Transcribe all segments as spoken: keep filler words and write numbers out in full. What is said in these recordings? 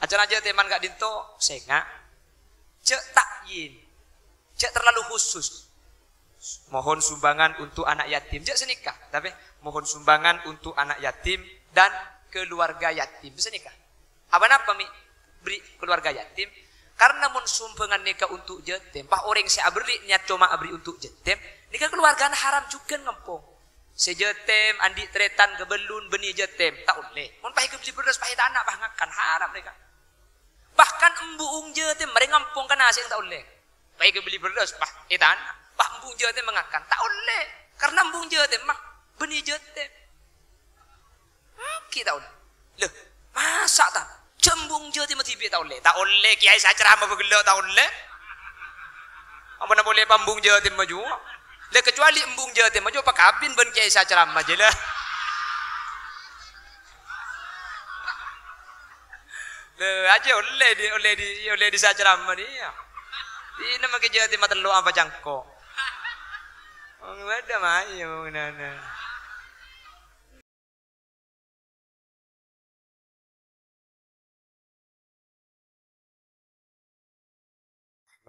Acara jâtèman ka'dinto sènga'. Jâ' ta'yin. Jâ' terlalu khusus. Mohon sumbangan untuk anak yatim. Jâ' sanèka. Tapè mohon sumbangan untuk anak yatim dan keluarga yatim. Sanèka. Apa napa mè' bherri' keluarga yatim? Karena mon sumbangan nèka untuk jâtèm, pas orèng sè aberri' niat coma aberri' untuk jâtèm, nèka keluargana haram jhughân ngempong. Sè jâtèm andi' tarètan kabellun bânnè jâtèm, ta' ollè. Mon pas èkabelli bherrâs, pas ètana', pas ngakan, haram nèka. Bahkan embu'ung jâtèm marè ngempong ka nasè' ta' ollè. Pas èkabelli bherrâs, pas ètana', pas embu'ung jâtèm mangakan, ta' ollè. Karena embu'ung jâtèm ma' bânnè jâtèm. Mangkèn ta' ollè. Lho, masa' ta? Jâ' embu'ung jâtèm dhibi' ta' ollè. Ta' ollè, kèyaè sè acaramah bâ' ghellâ' ta' ollè. Apa napa ollè embu'ung jâtèm ma' jhuwa? Lha, kecuali embu'ung jâtèm ma' jhuwa pakabin bân kèyaè sè acaramah jâ la. Lha, ajâ ollè dhi-, ollè dhi-, ollè dhi sè acaramah dhi, iyâ. Dinah makè jâtèm ma' tello' apa cangko'. Wong bâdâ mayu nana.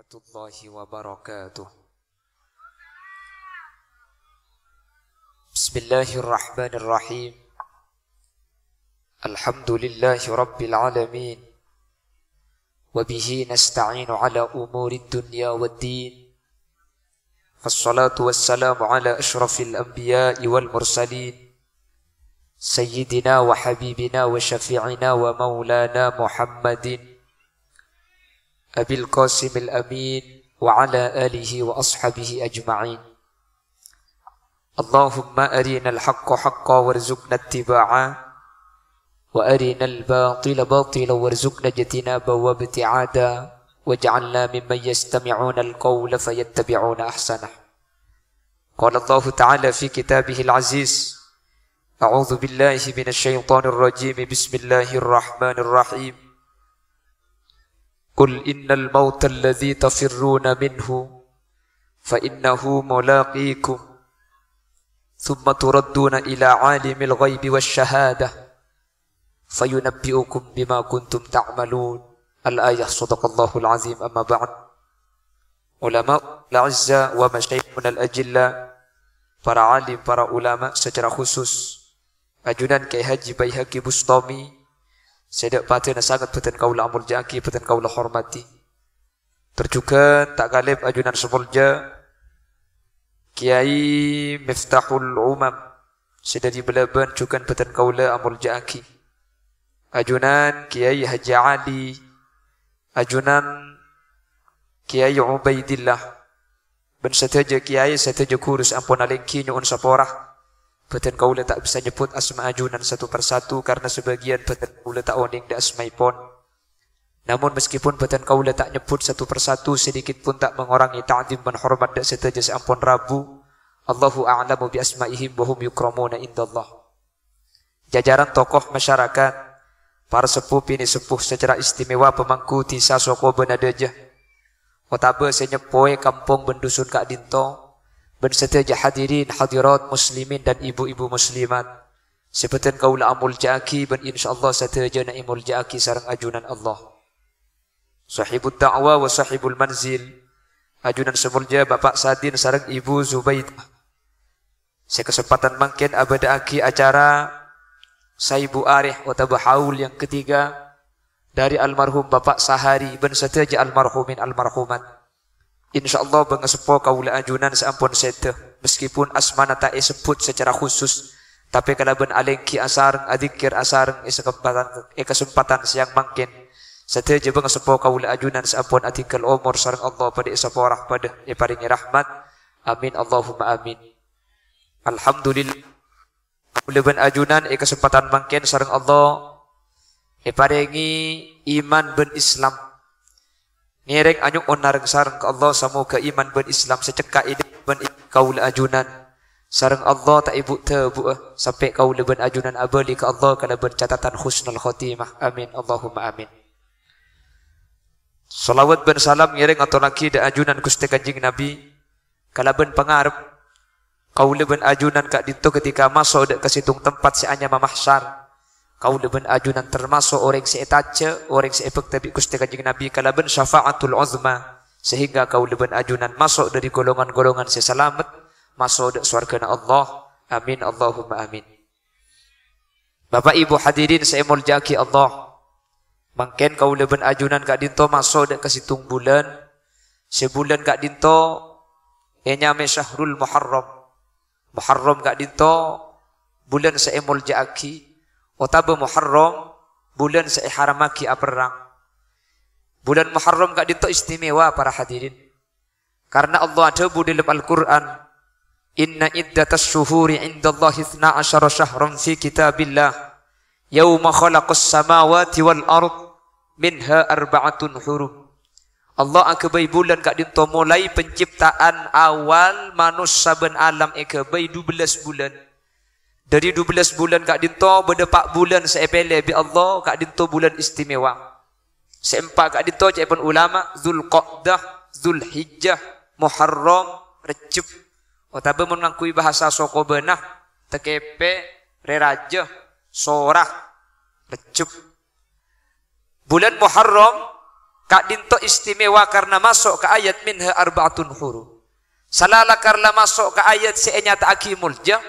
Warahmatullahi wabarakatuh. Bismillahirrahmanirrahim. Alhamdulillahi rabbil alamin. Wa bihi nasta'inu ala umurid dunya wad din. Wassalatu wassalamu ala asyrafil anbiya'i wal mursalin, sayyidina wa habibina wa syafi'ina wa maulana Muhammadin, Abil Qasimil Amin, wa ala alihi wa ashabihi ajma'in. Allahumma arinal haqqa haqqa warzuqna ittiba'a, wa arinal batila batila warzuqna ijtinaba wa ibti'ada, waj'alna mimman yastami'unal qawla fayattabi'una ahsanah. Qala Allahu ta'ala fi kitabihil aziz, a'udzu billahi minasy syaithanir rajim, bismillahirrahmanirrahim. Qul innal mautal ladzi tafirruna minhu fa innahu mulaqikum, tsumma turadduna ila alimil ghaibi wasy syahadah, fayunabbi'ukum bima kuntum ta'malun. Al-ayah, sadaqallahul azim, amma ba'd. Ulama al-azza wa masyaikhunal ajilla, para alim, para ulama, secara khusus ajunan Kyai Haji Baihaqi Bustami, sè dâ' padâna sanget bhâdhân kaulâ amolja'aghi, bhâdhân kaulâ hormadhi. Tor jhughân ta' kalèp ajunan sè molja Kyai Miftahul Umam sè dâri Balaban jhughân bhâdhân kaulâ amolja'aghi. Ajunan Kyai Haji Ali, ajunan Kyai Ubaidillah, bân sadhâjâ kyai, sadhâjâ ghuru sè ampon alèngghi nyo'on sapora. Bhâdhân kaulâ ta' bisa nyebbhut asma ajunan satu per satu karna sabâgiyân bhâdhân kaulâ ta' onèng dâ' asmaèpon. Namon, meskipun bhâdhân kaulâ ta' nyebbhut satu per satu, sedikit pun ta' mengurangi ta'zim bân hormat dâ' sadhâjâ sè ampon rabu. Allahu a'lamu bi asma'ihim wa hum yukramuna indallah. Jajaran tokoh masyarakat, para seppo binè' seppo, secara istimewa pemangku dhisa Soko Bânadâjâ, otabâ sè nyeppowè kampong bân dusun ka'dinto, bân sadhâjâ hadirin hadirat muslimin dan ibu-ibu muslimat, sè bhâdhân kaulâ amolja'aghi bân insyaallah sadhâjâna èmolja'aghi sareng ajunan Allah. Sahibud da'wa wa sahibul manzil, ajunan sè molja Bapak Sadin sareng Ibu Zubaidah, sè kasempadhân mangkèn abâdâ'aghi acara saibu arè otabâ haul yang ketiga dâri almarhum Bapak Sahari bân sadhâjâ almarhumin almarhumat. Insyaallah, bângaseppo kaulâ ajunan sè ampon sèdhâ, meskipun asmana ta' èsebbhut secara khusus, tapè kalabân alèngghi asareng, adzikkèr asareng è sasempadhân, è kasempadhân sèyang mangkèn, sadhâjâ bângaseppo kaulâ ajunan sè ampon adhingghâl omor sareng Allah padâ èsapora, padâ èparèngè rahmat. Amin, Allahumma amin. Alhamdulillah. Kaulâ bân ajunan è kasempadhân mangkèn sareng Allah èparèngè iman bân Islam. Ngèrèng anyo'on reng-sareng ka Allah, samoghâ iman bân Islam sè cekka' è dâlem bân è kaulâ ajunan sareng Allah ta' èbu'-dhâbu'â, sampè' kaulâ bân ajunan abâli ka Allah kalabân catatan husnul khotimah. Amin, Allahumma amin. Shalawat bân salam ngèrèng ngatorraghi dâ' ajunan Ghustè Kanjeng Nabi, kalabân pangarep, kaulâ bân ajunan ka'dinto ketika maso' dâ' ka sèttong tempat sè anyama mahsyar, Kaulâ bân ajunan tamaso' orèng sè ètajâ, orèng sè èbhâkta bi' Ghustè Kanjeng Nabi kalabân syafa'atul uzma, sehingga kaulâ bân ajunan maso' dhâri golongan-golongan sè salamet, maso' dâ' sowarghâna Allah. Amin, Allahumma amin. Bapa' Ibu hadirin sè èmoljâ'aghi Allah, mangkèn kaulâ bân ajunan ka'dinto maso' dâ' ka sèttong bulân, sè bulân ka'dinto ènyamaè Syahrul Muharram. Muharram ka'dinto bulân sè èmoljâ'aghi, otabâ Muharram bulân sè èharammaghi aperrang. Bulân Muharram ka'dinto istimewa, para hadirin. Karna Allah adhâbu dâlem Al-Qur'an, "Inna iddatasy syuhuri 'indallahi itsna asyara syahran fi kitabillah, yauma khalaqas samawati wal ard, minha arba'atun hurum." Allah aghâbây bulân ka'dinto molaè penciptaan awal manossa bân alam èghâbây dubellâs bulân. Dhâri dubellâs bulân ka'dinto bâdâ pa' bulân sè èpèlè bi' Allah ka'dinto bulân istimewa. Sè empa' ka'dinto ca'èpon ulama, Dzulqa'dah, Dzulhijjah, Muharram, Rejjeb. Otabâ mon ngangghuy bhâsa sokobâna, Tekepè, Rè Rajâ, Sora, Rejjeb. Bulân Muharram ka'dinto istimewa karna maso' ka ayat minha arba'atun hurum. Salala karna maso' ka ayat sè ènyata'aghi molja,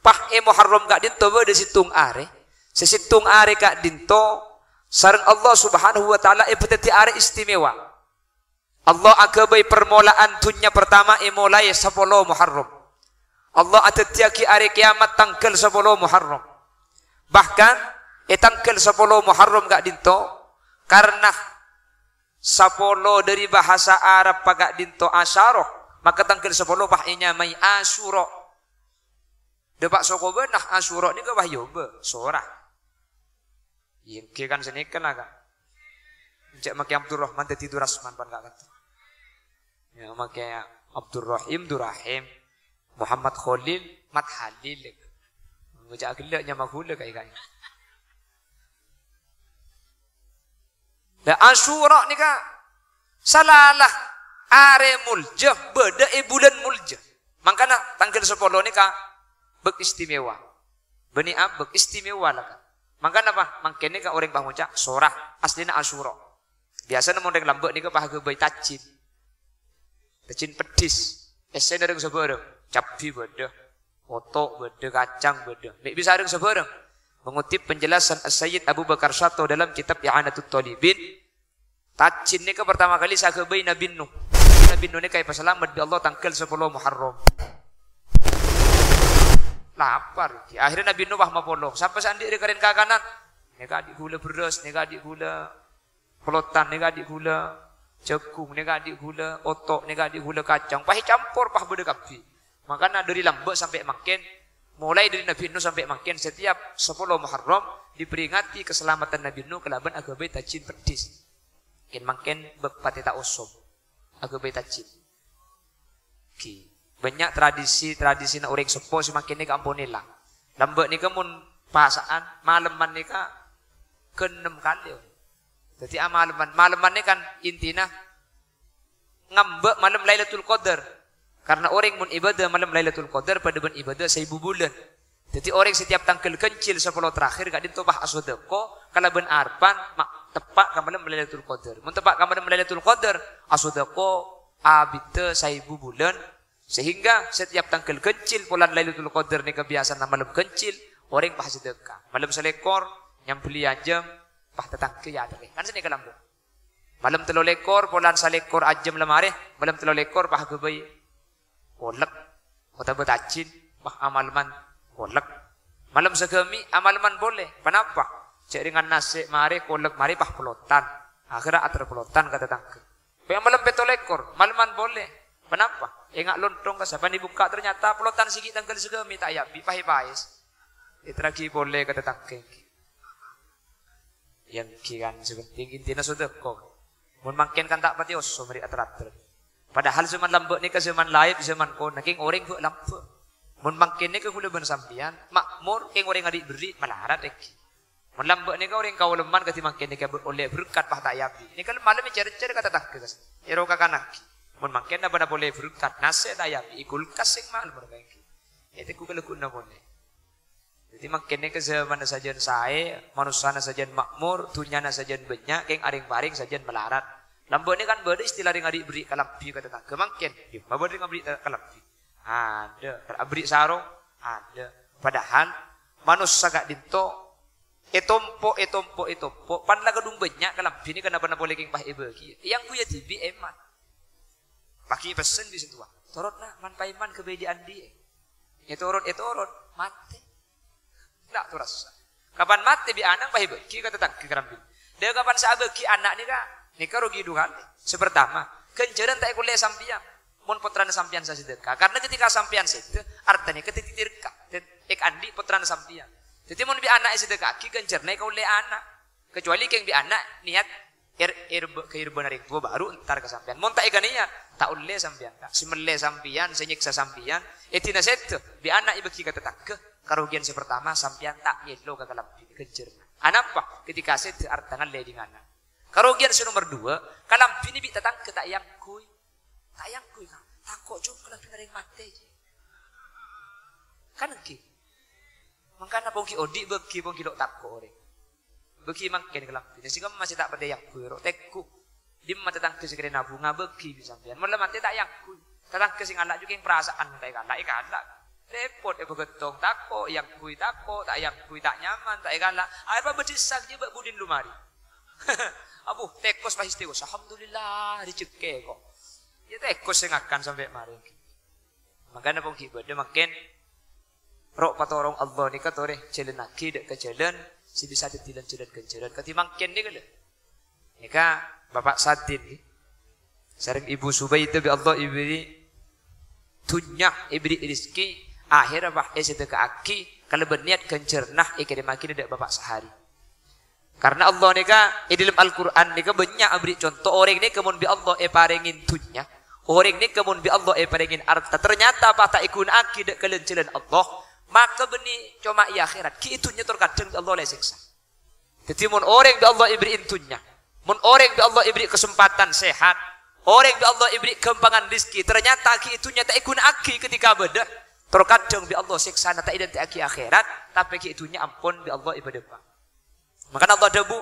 pas è Muharram ka'dinto bâdâ sèttong arè. Sè sèttong arè ka'dinto sareng Allah Subhanahu wa Ta'ala èpadhâddhi arè istimewa. Allah aghâbây parmola'an dhunnya partama è molaè sapolo Muharram. Allah adhâddhiyâghi arè kiyamat tangghâl sapolo Muharram. Bahkan, è tangghâl sapolo Muharram ka'dinto, karna sapolo dhâri bhâsa Arab pa ka'dinto asyara, maka tangghâl sapolo pas ènyamaè Asyura. Dâpa' sokobâna Asyura nèka pas èobâ, Sora. Èngghi kan sanèka la, Ka'. Cè' makè Abdurrahman dhâddhi Durasman pan Ka' ka'dinto. Ya, makè Abdurrahim, Durahim. Muhammad Kholil, Mat Halil. Ngoca' ghellâ' nyama ghulâ kaè-kaè. La Asyura nèka salala arè molja, bâdâ è bulân molja. Mangkana tangghâl sapolo nèka bâk istimewa. Bânnè abâk istimewa la, Ka'. Mangkana apa? Mangkèn nèka orèng pangoca' Sora, aslina Asyura. Biyasana mon rèng lambâ' nèka pas aghâbây tajin. Tajin peddhis. Èssèna rèng sabârâng. Cabbhi bâdâ. Oto' bâdâ, kacang bâdâ. Mè' bisa rèng sabârâng. Mengutip penjelasan As-Sayyid Abu Bakar Syato dalam kitab I'anatut Thalibin, tajin nèka partama kalè sè aghâbây Nabbhi Nuh. Nabbhi Nuh nèka èpasalamet bi' Allah tangghâl sapolo Muharram. Lapar. Akhirnya Nabbhi Nuh pas mapolong. Sapa sè andi' rè-karèn kakanan? Nèka andi' ghulâ bherrâs, nèka andi' ghulâ pelotan, nèka andi' ghulâ jhâghung, nèka andi' ghulâ oto', nèka andi' ghulâ kacang. Pas ècampor, pas bâdâ kabbhi. Mangkana dhâri lambâ' sampè' mangkèn, molaè dhâri Nabbhi Nuh sampè' mangkèn, setiap sapolo Muharram diperingati keselamatan Nabbhi Nuh kalabân aghâbây tajin peddhis. Kèng mangkèn bâk patè ta' osom. Aghâbây tajin. Ghi. Bânnya' tradisi-tradisina orèng seppo sè mangkèn nèka ampon èlang. Lambâ' nèka mon pasa'an, malemman nèka ghâ' ennem kalè. Dhâddhi amalemman, malemman nèka kan intina ngambâ' malem Lailatul Qadar. Karna orèng mon ibadah malem Lailatul Qadar padâ bân ibadah saèbu bulân. Dhâddhi orèng setiap tangghâl ghenjhil sapolo terakhir ka'dinto pas asodâko kalabân arebbhân ma-, teppa' ka malem Lailatul Qadar. Mon teppa' ka malem Lailatul Qadar, asodâko abiddhâ saèbu bulân, sehingga setiap tangghâl ghenjhil polana Lailatul Qadar nèka biyasana malem ghenjhil, orèng pas sedekah. Malem salèkor, nyambelli ajâm, pas tatangghâ èyaterrè. Kan sanèka lambâ'. Malem tello lèkor, polana salèkor ajâm la marè, malem tello lèkor pas aghâbây kolek, otabâ tajin, pas amalemman kolek. Malem saghâmi', amalemman polè. Ponapa? Jhâ' rèngan nasè' marè, kolek marè, pas pelotan. Akhèrra ater pelotan ka tatangghâ. Pè' malem pètto lèkor, malemman polè. Ponapa? Enga' lonthong ka sapa nè bukka', ternyata pelotan sè ghi' tangghâl saghâmi' ta' èabi', pas èpaès. Èterraghi polè ka tatangghâ. Èngghi kan sè penting intina sodâko. Mon mangkèn kan ta' patè osom rè ater-ater. Padahal zaman lambâ' nèka zaman laèp, zaman kona, kèng orèng bâ' lambâ'. Mon mangkèn nèka kaulâ bân sampèyan, makmur, kèng orèng andi' berri', malarat èngghi. Mon lambâ' nèka orèng kaolemman kadhi mangkèn nèka bâ-, ollè berkat pas ta' èabi'. Nèka malem ècèr-cèr ka tatangghâ, kas-, èro kakanaghi. Mon mangkèn napa-napa ollè berkat, nasè' ta' èabi', è kulkas sèng malem èngghi. Ètegghu ka lagghu'na polè. Dhâddhi mangkèn nèka jhâmanna sajân saè, manossana sajân makmur, dhunnyana sajân bânnya', kèng arèng-parèng sajân malarat. Lambâ' nèka kan bâdâ istilah rèng andi' berri' kalambhi ka tatangghâ mangkèn. Iyâ, ma bâdâ rèng aberri' kalambhi? Adâ'. Aberri' sarong? Adâ'. Padahal manossa ka'dinto ètompo', ètompo', ètompo', pan la kadhung bânnya' kalambhi nèka napa-napa polè kèng pas èbâghi. Èyangghuy dhibi' èman. Pas ghi' pessen bi' sè towa. "Torot, Na', man-paèman ghâbây dhi'-andhi'è." Ètorot, ètorot, matè. Ta' torassa. Kapan matè bi' ana' pas èbâghi ka tatangghâ karambina. Dâ' kapan sè abâghi ana' nèka, nèka rogi du kalè. Sè partama, ghânjhârân ta' èkollè sampèyan. Mon pottrana sampèyan sè asadhâka. Karna ketika sampèyan sèdhâ, artana nèka dhâddhi tirka. Dhâddhi èkandi' pottrana sampèyan. Dhâddhi mon bi' ana' èsadhâka'aghi, ghânjhârânna èkollè ana'. Kecuali kèng bi' ana' niat er-, erba-, kaèrbâna rèng towa baru entar ka sampèyan. Mon ta' èkanèyat, ta' ollè sampèyan, ta'. Sè mellè sampèyan, sè nyèksa sampèyan, è dinna sèdhâ, bi' ana' èbâghi ka tatangghâ, karogiyân sè partama, sampèyan ta' nyèlo ka kalambhina ghânjhârânna. Anapa? Ketika sèdhâ arta ngallè dingana. Karogiyân sè nomer duwâ', kalambhina bi' tatangghâ ta' èyangghuy. Ta' èyangghuy, Ka'. Tako' jhung kalambhina rèng matè, jhi. Kan ènggi? Mangkana ponggi odi' bâghi ponggi lo' tako' orèng. Bâghi mangkèn kalambhina. Sè kemma sè ta' patè èyangghuy ro, tèngghu. Dimma tatangghâ sè kèrèna bhunga bâghi bi' sampèyan. Mon la matè ta' èyangghuy. Tatangghâ sè ngala' jhughân perasaan ta' èkala', èkala'. Rèpot èpaghettong tako', èyangghuy tako', ta' èyangghuy ta' nyaman, ta' èkala'. Akhèr pabâdhissan jiyâ bâ' budin lu marè. Abu, tèkos pas tèkos. Alhamdulillah, rejhekkè ko'. Yâ tèkos sè ngakan sampè' marè. Mangkana ponggi bâdâ mangkèn ro' patorong Allah nèka torè jhâlânnaghi dâ' ka jhâlân sè bisa dhâddhi lan-jhâlân ghânjhârân. Kadhi mangkèn nèka lho. Nèka Bapa' Sadin, ngghi. Sareng Ibu Subaidah bi' Allah èbèrri' dhunnya, èbèrri' rejhekkè, akhèrra pas èsadhâka'aghi kalabân niat ghânjhârânna èkèrèmmaghi dâ' Bapa' Sahari. Karna Allah nèka è dâlem Al-Qur'an nèka bânnya' aberri' conto orèng nèka mon bi' Allah èparèngè dhunnya, orèng nèka mon bi' Allah èparèngè arta, ternyata pas ta' èghuna'aghi dâ' ka lan-jhâlân Allah, maka bânnè coma è akhèrat, ghi' è dhunnya tor kadhâng bi' Allah la èsèksa. Dhâddhi mon orèng bi' Allah èberri'i dhunnya, mon orèng bi' Allah èberri' kasempadhân sehat, orèng bi' Allah èberri' ghâmpangan rejhekkè, ternyata ghi' è dhunnya ta' èghuna'aghi ketika bâdâ, tor kadhâng bi' Allah sèksana ta' èdântè'aghi akhèrat, tapè ghi' è dhunnya ampon bi' Allah èpadâpa'. Mangkana Allah adhâbu,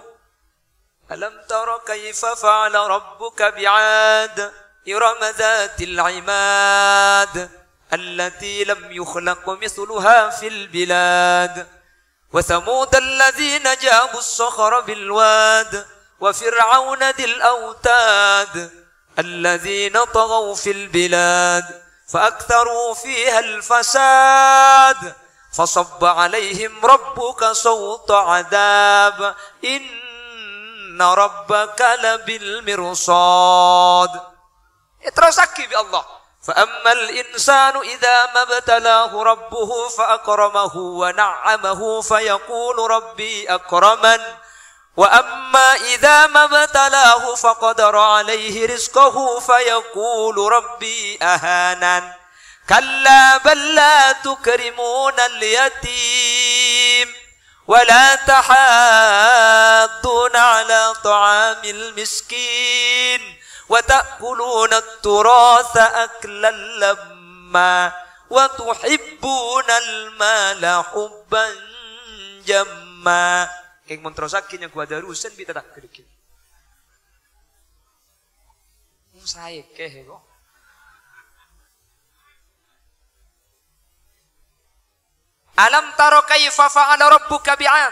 "Alam tara kaifa fa'ala rabbuka bi'ad, irama dzatil 'imad, allati lam yukhlaq mitsluha fil bilad, wa tsamudalladzina jabus shakhra bil wad, wa fir'auna dzil autad." الذين طغوا في البلاد فأكثروا فيها الفساد فصب عليهم ربك سوط عذاب إن ربك لبالمرصاد. Èterrossaghi bi' Allah. فأما الإنسان إذا ما ابتلاه ربه فأكرمه ونعمه فيقول ربي أكرمن. وأما إذا ما ابتلاه فقدر عليه رزقه فيقول ربي أهانن. كلا بل لا تكرمون اليتيم ولا تحاضون على طعام المسكين وتأكلون التراث أكلا لما وتحبون المال حبا جما. Kèng mon terrossaghi nyangghuwâ darusan bi' tatangghâ dhâggi'. Hmm, saè kèh, kok. Alam tara kaifa fa'ala rabbuka bi'ad?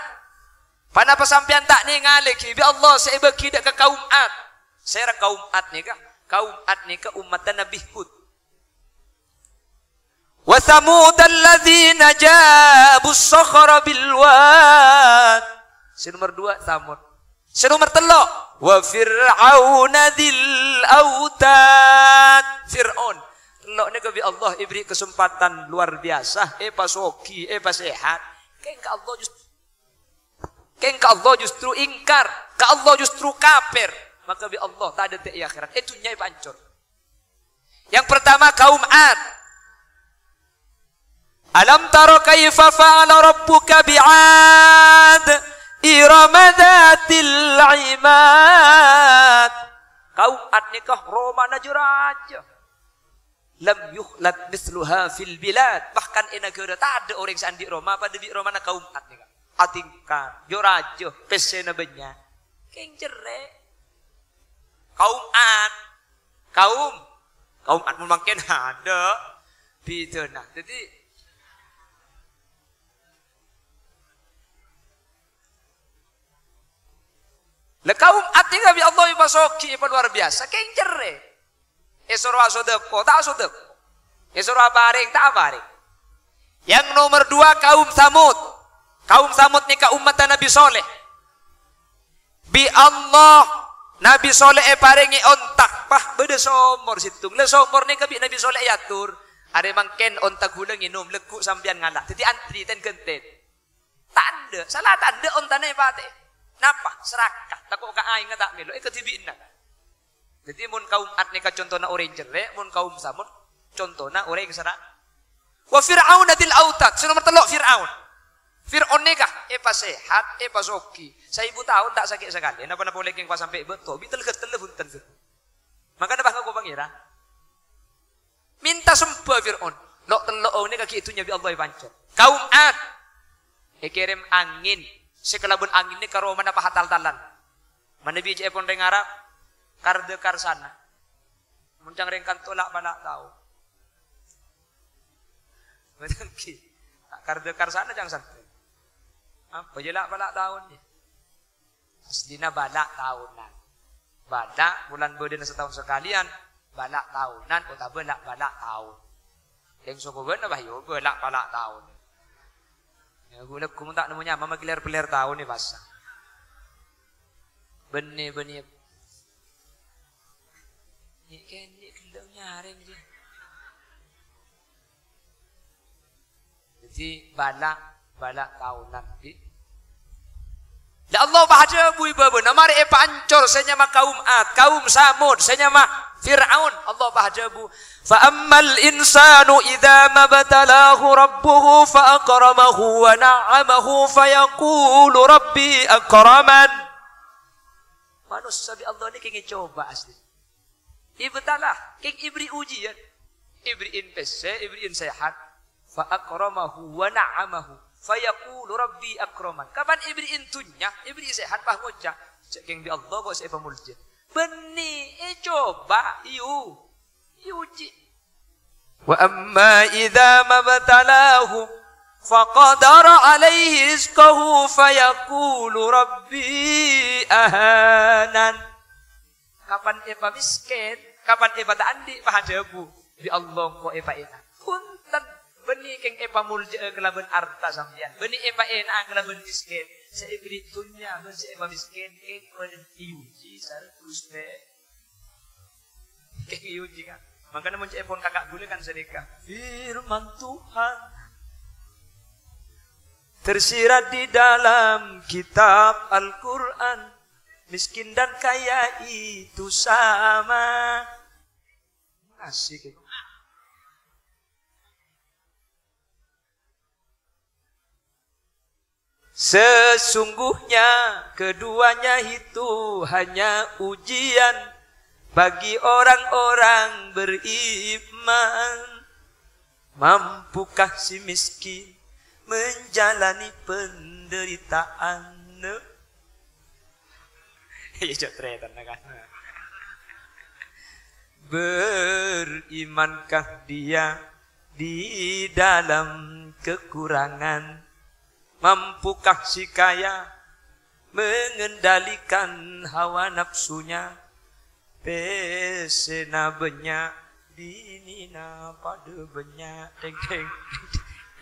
Ponapa sampèyan ta' nèngalè ghi' bi' Allah sè èbâghi dâ' ka kaum Ad? Sèra kaum Ad nèka? Kaum Ad nèka ommatta Nabbhi Hud. "Wa tsamudalladzina jabus shakhra bil wad." Sè nomer duwâ', Tsamud. Sè nomer tello', "Wa fir'auna dzil autad." Fir'aun. Tello' nèka bi' Allah èberri' kasempadhân luar biyasa, èpasoghi, èpasehat. Kèng ka Allah just-, kèng ka Allah justru ingkar, ka Allah justru kafir. Maka bi' Allah ta' adântè' è akhèrat, è dhunnya èpaancor. Yang pertama kaum Ad. Alam tara kaifa fa'ala rabbuka bi'ad, irama dzatil 'imad. Kaum Ad nèka romana jâ-rajâ. Lam yukhlaq mitsluha fil bilad. Bahkan è naghârâ tadâ' orèng sè andi' roma padâ bi' romana kaum Ad nèka. Atingkat, jhâ' rajâ, pèssèna bânnya'. Kèng cerrè'. Kaum Ad. Kaum, kaum Ad mon mangkèn adâ' bidâna. Dhâddhi, la kaum Ad nèka bi' Allah èpasoghi èpaluar biyasa, kèng cerrè'. Èsoro asodako, ta' asodako. Èsoro aparèng, ta' aparèng. Yang nomor dua, kaum Samud. Kaum Samud nèka ummatta Nabi Saleh. Bi' Allah, Nabi Saleh èparèngè onta. Pas bâdâ somor sèttong. La somor nèka bi' Nabi Saleh èator. Arè mangkèn onta ghulâ ngènom, lagghu' sampèyan ngala'. Dhâddhi antri, ten-ghânten. Tadâ', sala tadâ' ontana èpatè'è. Napa? Serakah, tako' ka aèngnga ta' mèlo, èkadhibi'na. Dhâddhi, mon kaum Ad nèka contona orèng cerrè', mon kaum Samud contona orèng sera-, wa Fir'auna dzil autad, sè nomer tello' Fir'aun. Fir'aun nèka èpasèhat, èpasoghi. Saèbu taon ta' sakè' sakalè, napa-napa polè kèng pas sampè' bâto, bi' tel-ghâtella bhunten Fir'aun. Mangkana pas ngaku Pangèran. Mènta sembâ Fir'aun. Lo' tello' onèka ghi' dhunnya bi' Allah èpancor. Kaum Ad. Èkèrèm angèn. Sè kalabân angèn nèka romana pahatal-talan. Manabi ca'èpon rèng Arab, kardâ karsana. Mon ca'na rèng kanto la'-pala' taon. Betul ghi. Kardâ karsana ca'na santai. Apa jâ la'-pala' taon jâ. Aslina bâla' taonan. Bâla' bulân bâdâna sataon sakalèyan, bâla' taonan otabâ la'-bâla' taon. Rèng soko bâ'na, bâh, iyâ bâla'-pala' taon. Iyâ, ghulâ ghu mon ta' nemmo nyama, ma' ghi lèr-pèllèr taon è pasar. Bânnè, bânnè. Nè' kènè' ghellâ' nyarèng, jâ. Dhâddhi, bâla', bâla' taonan, ghi. La Allah pas adhâbu è bâbâna, marè èpaancor sè nyama kaum Ad, kaum Samud, sè nyama Fir'aun. Allah pas adhâbu, "Fa ammal insanu idza mabtalahu rabbuhu fa akramahu wa na'amahu fa yaqulu rabbi akraman." Manossa bi' Allah nèka ècoba asli. Ibtalah, kèng èbèrri' ujian. Èbèrri'in pèssè, èbèrri'in sehat. Fa akramahu wa na'amahu. Fa yaqulu, "Rabbi akraman." Kapan èbèrri'in dhunnya, èbèrri' sehat, pas ngoca', "Jâ' kèng bi' Allah ko' sè èpamoljâ." Bânnè, ècoba, èu-, èuji. "Wa amma idza mabtalahu faqadara alaihi rizqahu fa yaqulu, 'Rabbi ahanan.'" Kapan èpamèskèn, kapan èpataandi', pas adhâbu, "Bi' Allah engko' èpaèna." Bhunten, bânnè kèng èpamoljâ'â kalabân arta sampèyan, bânnè èpaèna'a kalabân mèskèn. Sè èbèrri' dhunnya bân sè èpamèskèn, kèng bâdhân èuji sareng Ghustè. Kèng èuji, kan? Mangkana mon ca'èpon kaka' ghulâ kan sanèka. Firman Tuhan tersirat di dalam kitab Al-Quran. Miskin dan kaya itu sama. Asik itu. Sesungguhnya keduanya itu hanya ujian bagi orang-orang beriman. Mampukah si miskin menjalani penderitaan? Iya, cok, tretan, kan. Berimankah dia di dalam kekurangan? Mampukah si kaya mengendalikan hawa nafsunya? Pèssèna bânnya', binèna padâ bânnya', deng-deng.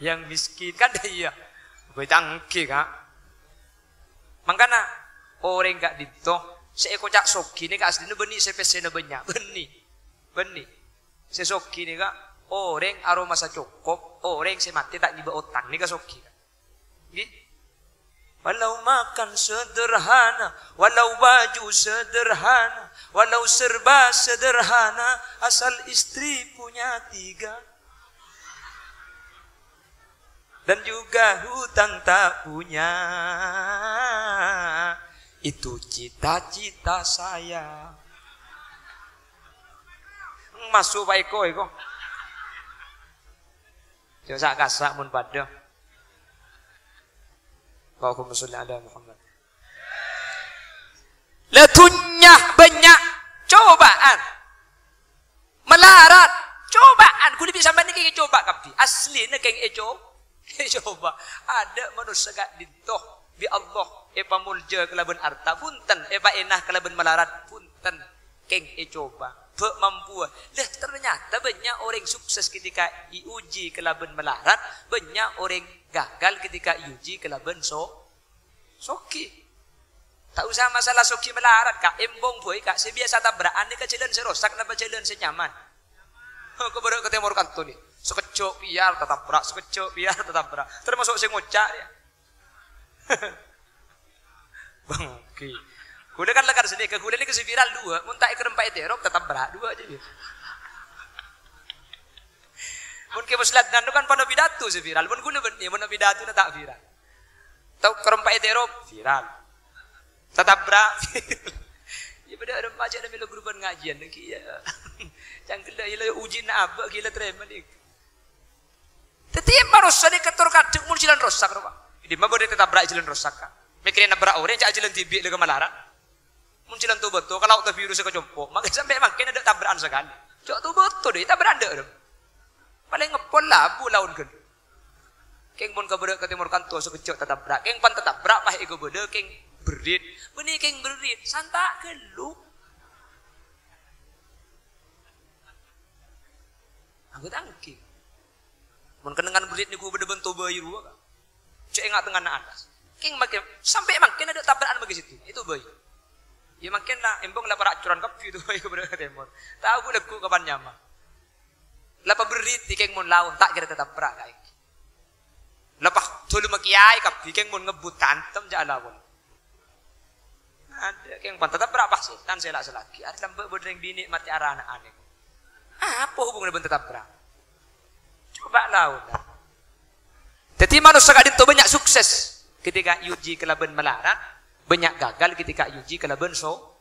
Yang miskin, kan, iyâ. Bâ' canggih, Ka'. Mangkana, orèng ka'dinto sè èkoca' soghi nèka aslina bânnè sè pèssèna bânnya'. Bânnè. Bânnè. Sè soghi nèka orèng aromasa cokop, orèng sè matè ta' ngibâ otang nèka soghi. Ngghi. Walau makan sederhana, walau baju sederhana, walau serba sederhana, asal istri punya tiga. Dan juga hutang tak punya. Itu cita-cita saya. Maso' Pak Eko, Eko. Jhâ' sa'-kassa' mon padâ. Allahumma sholli ala Muhammad. La dhunnya bânnya' cobâ'ân. Malarat, cobâ'ân. Ghulâ bi' sampèyan nèka ècoba kabbhi. Asli nèka èco-, ècoba. Adâ' manossa ka'dinto bi' Allah èpamolja kalabân arta, bhunten, èpaèna kalabân malarat, bhunten. Kèng ècoba, bâ' mampuwâ. Lah, ternyata bânnya' orèng sukses ketika èuji kalabân malarat, bânnya' orèng gagal ketika èuji kalabân so-, soghi. Ta' osa masalah soghi malarat, Ka'. Embong bhâi, Ka'. Sè biyasa tabra'an nèka jhâlân sè rosak napa jhâlân sè nyaman? Ka bârâ' ka tèmor kanto nè. Sakejjhâ' pèyar tatabra', sakejjhâ' pèyar tatabra'. Tamaso' sè ngoca' rèya. Bângkè. Ghulâ kan lakar sènè, ka ghulâ nèka sè viral duwâ', mon ta' èkarempa' èterop, tatabra' duwâ' jâ. Mon Kè Musli Adnan kan pano pidato sè viral, mon ghulâ bânnè, mon pidatona ta' viral. Tao karempa' èterop, viral. Tatabra'. Iyâ, padâ arempa jhâ' mèlo grupan ngajhiyân, nèka iyâ. Cangkella iyâ la ujina abâ', ghilâ tarèma nèka. Dhâddhi, manossa nèka tor kadhâng mon jhâlân rosak, rowa. Dimma bâdâ tatabra' jhâlân rosak, Ka'? Mèkkèrè nabrak orèng, jhâ' jhâlân dhibi' la ka malarat. Mon jhâlân to-bâto, ka lao' tabiru sè ka compo', mangkèn sampè' mangkèn adâ' tabra'an sakalè. Jhâ' to-bâto, dâ' tabra'an dâ' rem. Palèng ngeppol labu laon ghâllu. Kèng mon ka bârâ' ka tèmor kanto sakejjhâ' tatabra'. Kèng pan tatabra' pas èkabâlâ kèng berrit. Bânnè kèng berrit, santa' ghâllu. Anggu tangkè. Mon kennengngan berrit nèko bâdâ bân tobâi rowa, Ka'. Jhâ' ènga' tengngana atas. Kèng mangkèn, sampè' mangkèn adâ' tabra'an mangkèn sèttong. Ètobâi. Iyâ mangkèn la, embong la para' coran kabbhi tobâi ka bârâ' ka tèmor. Tao ghu-lagghu ka pan nyama. La paberri' kèng mon laon, ta' kèra tatabra' ka èngghi. La pas dhâlem kèyaè kabbhi kèng mon ngebbhut tantem jhâ' laon. Adâ' kèng pan tatabra' pas sètan sè la-, sè laghi. Arè lambâ' bâdâ rèng binè' matè arana'an. Apa hubunganna bân tatabra'? Coba laon, la. Dhâddhi manossa ka'dinto bânnya' sukses ketika èuji kalabân malarat, bânnya' gagal ketika èuji kalabân so-,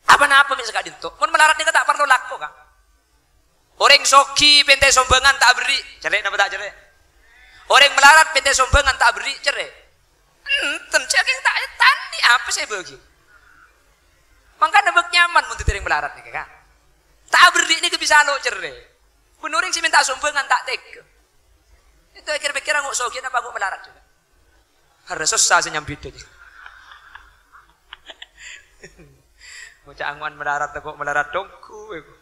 apa-napa mè' saka'dinto. Mon malarat nèka ta' parlo lako, Ka'. Orèng soghi pènta sombhângan ta' aberri', cerrè' napa ta' cerrè'? Orèng malarat pènta sombhângan ta' aberri', cerrè'? Enten, cè' kèng ta', ta' andi' apa sè èbâghi. Mangkana bâk nyaman mon dhâddhi orèng malarat nèka, Ka'. Ta' aberri' nèka bisa lo' cerrè'. Bân orèng sè mènta sombhângan ta' tegghâ. Ènto kèr-pèkkèr, ango' soghi napa ango' malarat, coba? Harus sossa sè nyambidhâ, jâ. Ngoca' ango'an malarat, tako' malarat dhungghu, èko.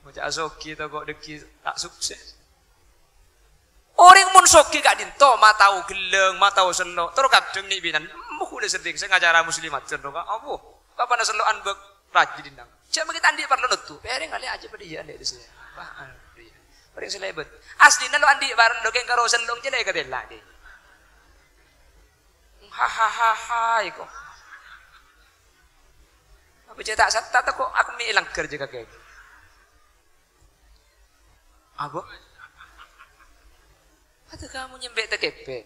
Ngoca' soghi, tako' dhâggi' ta' sukses. Orèng mon soghi ka'dinto, ma' tao ghellâng, ma' tao sello', terro kadhâng nè' binèna, emmo ghulâ serrèng sè ngacara muslimat, jâ, ka, Allah, kapana sello'an bâk rajin dinna. Jâ' mangkè ta' andi' parlo noddu, pèrèng alè ajâ padâ iyâ, andi' dhisè. Wah, andi'. Orèng sè lèbât. Aslina lo' andi' parlo, kèng karo sello' jâ' la èkatèla, dhi. Hahahaha, èko. Apa jâ' ta' satta tako' aku mè' langghâr jâ' kakè. Apa? Ada kamu nyampe' ta' kèpè'.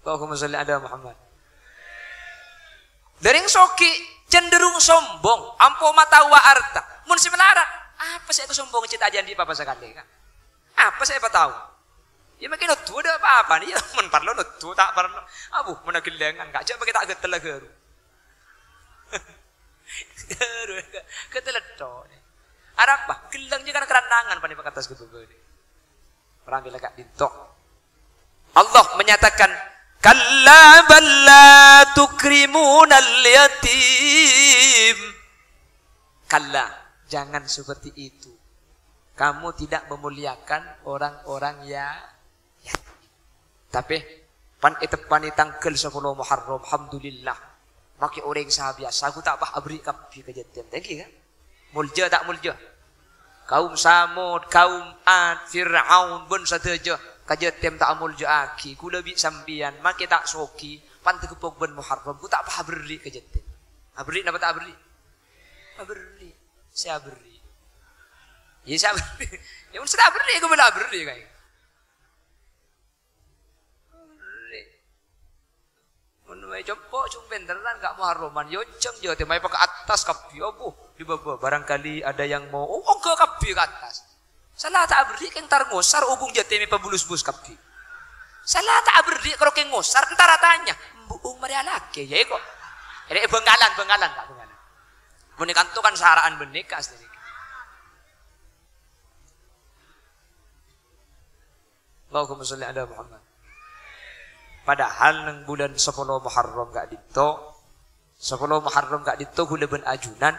Allahumma sholli ala Muhammad. Dâri soghi cenderung sombong, ampo mataowa arta. Mon sè malarat, apa sè èkasombong, cè' ta' andi' pa-apa sakalè, Ka'? Apa sè èpatao? Iyâ, mangkèn noddu adâ' pa-apana, iyâ, mon parlo noddu, ta' parlo. Abu, mon aghellângan, Ka', jâ' mangkè ta' ghâtella ghâru. Ghâru, ghâtella tho. Arapa? Ghellâng jâ' kan kerannangan panèka pakatas ghâbâbâna. Pramila ka'dinto. Allah menyatakan, "Kalla bal la tukrimunal yatim." Kalla, jangan seperti itu. Kamu tidak memuliakan orang-orang ya-, yatim. Tapè, pan èteppanè tangghâl sapolo Muharram, alhamdulillah. Makè orèng sabiyasa ghu ta' pas aberri' kabbhi ka yatim. Ta' ènggi, Ka'? Molja ta' molja? Kaum Samud, kaum Ad, Fir'aun, bân sadhâjâ ka yatim ta' amolja'aghi. Ghulâ bi' sampèyan, makè ta' soghi, pan tageppok bân Muharram, ghu ta' pas aberri' ka yatim. Aberri' napa ta' aberri'? Aberri'. Sè aberri'. Iyâ, sè aberri'. Iyâ, mon sè ta' aberri', ghulâ aberri', Ka'. Aberri'. Mon Bâi compo' jung pènterran ka' Muharraman, yo jâng yo tèmaè pa ka attas kabbhi, obu, di bâbâ, barangkali ada yang mau, oh, ongghâ kabbhi ka attas. Sala ta' aberri' kèng tar ngosar, obung jâtèmè pabulus-bulus kabbhi. Sala ta' aberri' karo kèng ngosar, entar atanya, "Embu'ung marè alakè, ya, kok?" Rè' Bangkalan, Bangkalan, Pak, Bangkalan. Mon è kanto kan sara'an bân nèka asli nèka. Allahumma sholli ala Muhammad. Padahal neng bulân sapolo Muharram ka'dinto, sapolo Muharram ka'dinto ghulâ bân ajunan,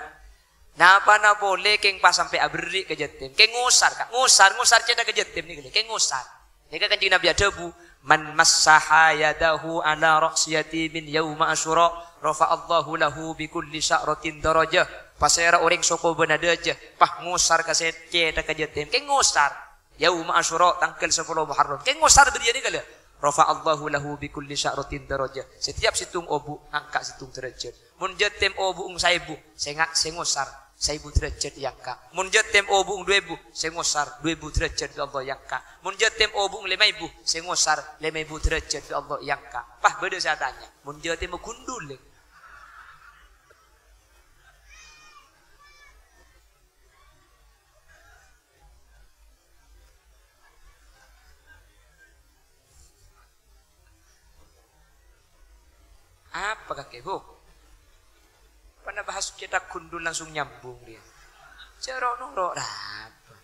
napana polè kèng pas sampè' aberri' ka jâtèm, kèng ngosar, Ka', ngosar, ngosar cèthak ka jâtèm nèka lè, kèng ngosar. Nèka Kanjeng Nabi adhâbu, "Man massaha yadahu ala ra'si yatimin yauma Asyura, rafa'allahu lahu bi kulli sya'ratin darajah." Pasèra orèng sokobâna dâjâ, pas ngosar ka sè-, cèthak ka jâtèm, kèng ngosar. Yauma Asyura, tangghâl sapolo Muharram. Kèng ngosar bâriyâ nèka lè. Rafa'allahu lahu bi kulli sya'ratin darajah. Setiap sèttong obu' ngangka' sèttong derajat. Mon jâtèm obu'ung saèbu, sè nga-, sè ngosar saèbu derajat èangka'. Mon jâtèm obu'ung du èbu, sè ngosar du èbu derajat bi' Allah èangka'. Mon jâtèm obu'ung lèma èbu, sè ngosar lèma èbu derajat bi' Allah èangka'. Pas bâdâ sè atanya, "Mon jâtèm ghundhul, lè?" Apa kakè, Bu? Pana bahas cèthak ghundhul langsung nyambung dia. Jâ' ro'-noro' ra apa?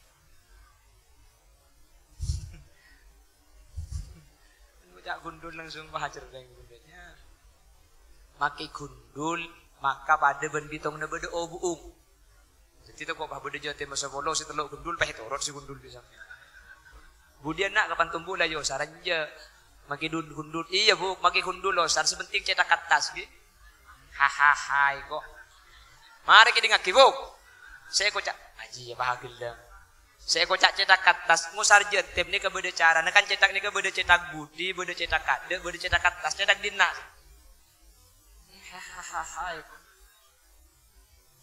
Cèthak ghundhul langsung pahajar deng ghundhulnya. Makè ghundhul, maka padâ bân bitongnga bâdâ obu'ung. Dhâddhi tako' pas bâdâ jâtèm sapolo, sè tello' ghundhul, pas ètoro' sè ghundhul bisa. Budiyân, Na', kapan tombu la èyosar, enjâ'. Makè dun-, ghundhul. Iyâ, Bu, makè ghundhul, lo, sar, sè penting cèthak attas, ghi. Hahaha, iko. Marè kèdingngaghi, Bu. Sè èkoca', ajiyâ, paha ghellâ'. Sè èkoca' cèthak attas, ngosar jâtèm nèka bâdâ carana, kan cèthak nèka bâdâ cèthak budi, bâdâ cèthak adâ', bâdâ cèthak attas, cèthak dinna'. Hahaha, iko.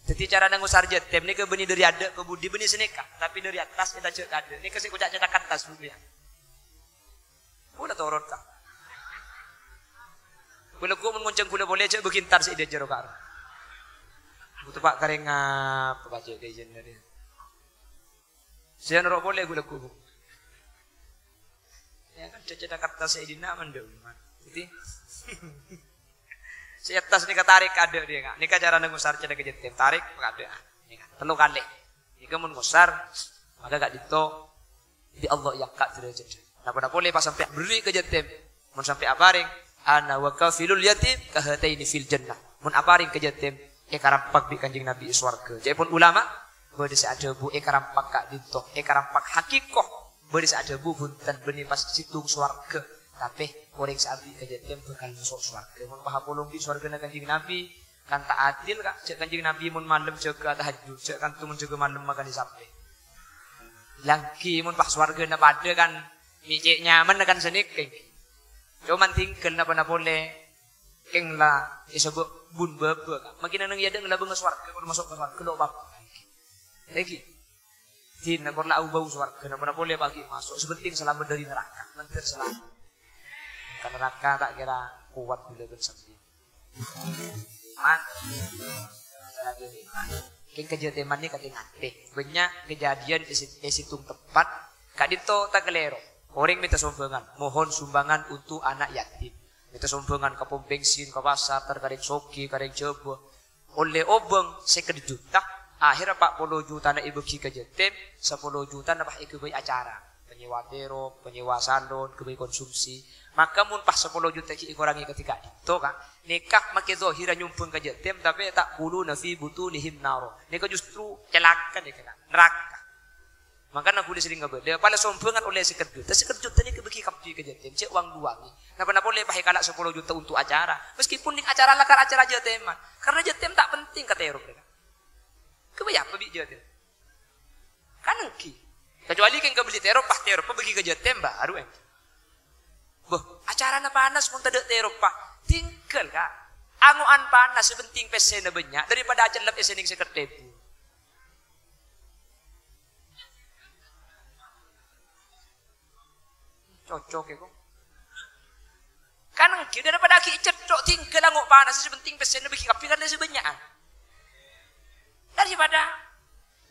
Dhâddhi carana ngosar jâtèm nèka bânnè dâri adâ' ka budi bânnè sanèka, tapè dâri attas ètajâ' ka adâ'. Nèka sè èkoca' cèthak attas, Bu, ya. Ghulâ torot, Ka'. Ghulâ ghu mon ngoncang ghulâ polè jâ' bâghi entar sè èdhâjâr, Ka'. Bu, teppa' karè ngapa, Pak, jâ' kajiyân tadi. Sè noro' polè ghulâ ghu, Bu. Ya kan, cèthak attas sè dinna' mandhâ' umat. Dhâddhi, sè attas nèka tarèk ka adâ' dia, Ka'. Nèka carana ngosar cèthak ka jâtèm, tarèk ka adâ'. Nèka, tello kalè. Nèka mon ngosar, maka ka'dinto bi' Allah èangka' dârâjâddhâ. Napa-napa polè pas sampè' aberri' ka jâtèm. Mon sampè' aparèng, "Ana wa kafilul yatim kahataini fil jannah." Mon aparèng ka jâtèm, èkarampak bi' Kanjeng Nabi è sowarghâ. Ca'èpon ulama, bâdâ sè adhâbu èkarampak ka'dinto, èkarampak hakiko. Bâdâ sè adhâbu bhunten bânnè pas sèttong sowarghâ. Tapè orèng sè aberri' ka jâtèm bhâkal maso' sowarghâ. Mon pas apolong bi' sowarghâna Kanjeng Nabi, kan ta' adil, Ka'. Jâ' Kanjeng Nabi mon malem jâgâ tahajjud, jâ' kanto mon jâgâ malem makanè sapè. Langghi mon pas sowarghâna padâ kan mè' cè' nyamanna kan sanèka. Coma tinggal napa-napa polè kèng la èsabâ' bun bâbâ, Ka'. Makin neng è adâ' ngalabânga sowarghâ, kor maso' ka sowarghâ lo' bâbâ. Lagi. Dina kor la au-bau sowarghâ, napa-napa polè paghi' maso'. Sè penting salamet dâri naraka. Mandhâr salamet. Ka naraka ta' kèra kowat ghulâ bân sampèyan. Man. Kèng kajâtèman nèka tè-ngatè. Bânnya' kejadian è si-, è sèttong tempat, ka'dinto ta' kalèro. Orèng mènta sombhângan, mohon sumbangan untuk anak yatim. Mènta sombhângan ka pom bensin, ka pasar, tar ka rèng soghi, ka rèng jhâbâ. Ollè obâng sèket juta, akhèrra pa' polo jutana èbâghi ka jâtèm, sapolo jutana pas èghâbây acara. Panyèwa terop, panyèwa salon, ghâbây konsumsi. Maka mon pas sapolo juta ghi' èkorangè kadhi ka'dinto, Ka', nèka makè zahirra nyombhâng ka jâtèm, tapè ta'kuluna fi butunihim nara. Nèka justru calaka nèka, Ka'. Naraka. Mangkana ghulâ sering ngabâlâ, pala sombhângan ollè sèket juta, sèket juta nèka bâghi kabbhi ka jâtèm, cè' wang-duwangè. Napa-napa ollè pas èkala' sapolo juta untuk acara, meskipun nèng acara lakar acara jâtèman, karna jâtèm ta' penting ka terop, Ka'. Ghâbây apa bi' jâtèm? Kan èngghi. Kecuali kèng kabelli terop, pas terop bâghi ka jâtèm, baru èngghi. Bâh, acarana panas mon tadâ' terop, Pak. Tinggal, Ka'. Ango'an panas, sè penting pèssèna bânnya', daripada acellep èssèna sèket èbu. Cocok ya, kok. Kan ènggi, daripada ghi' cetthok, tinggal ango' panas, sè penting pèssèna bâgi kabbhi kan la sè bânnya'an. Daripada,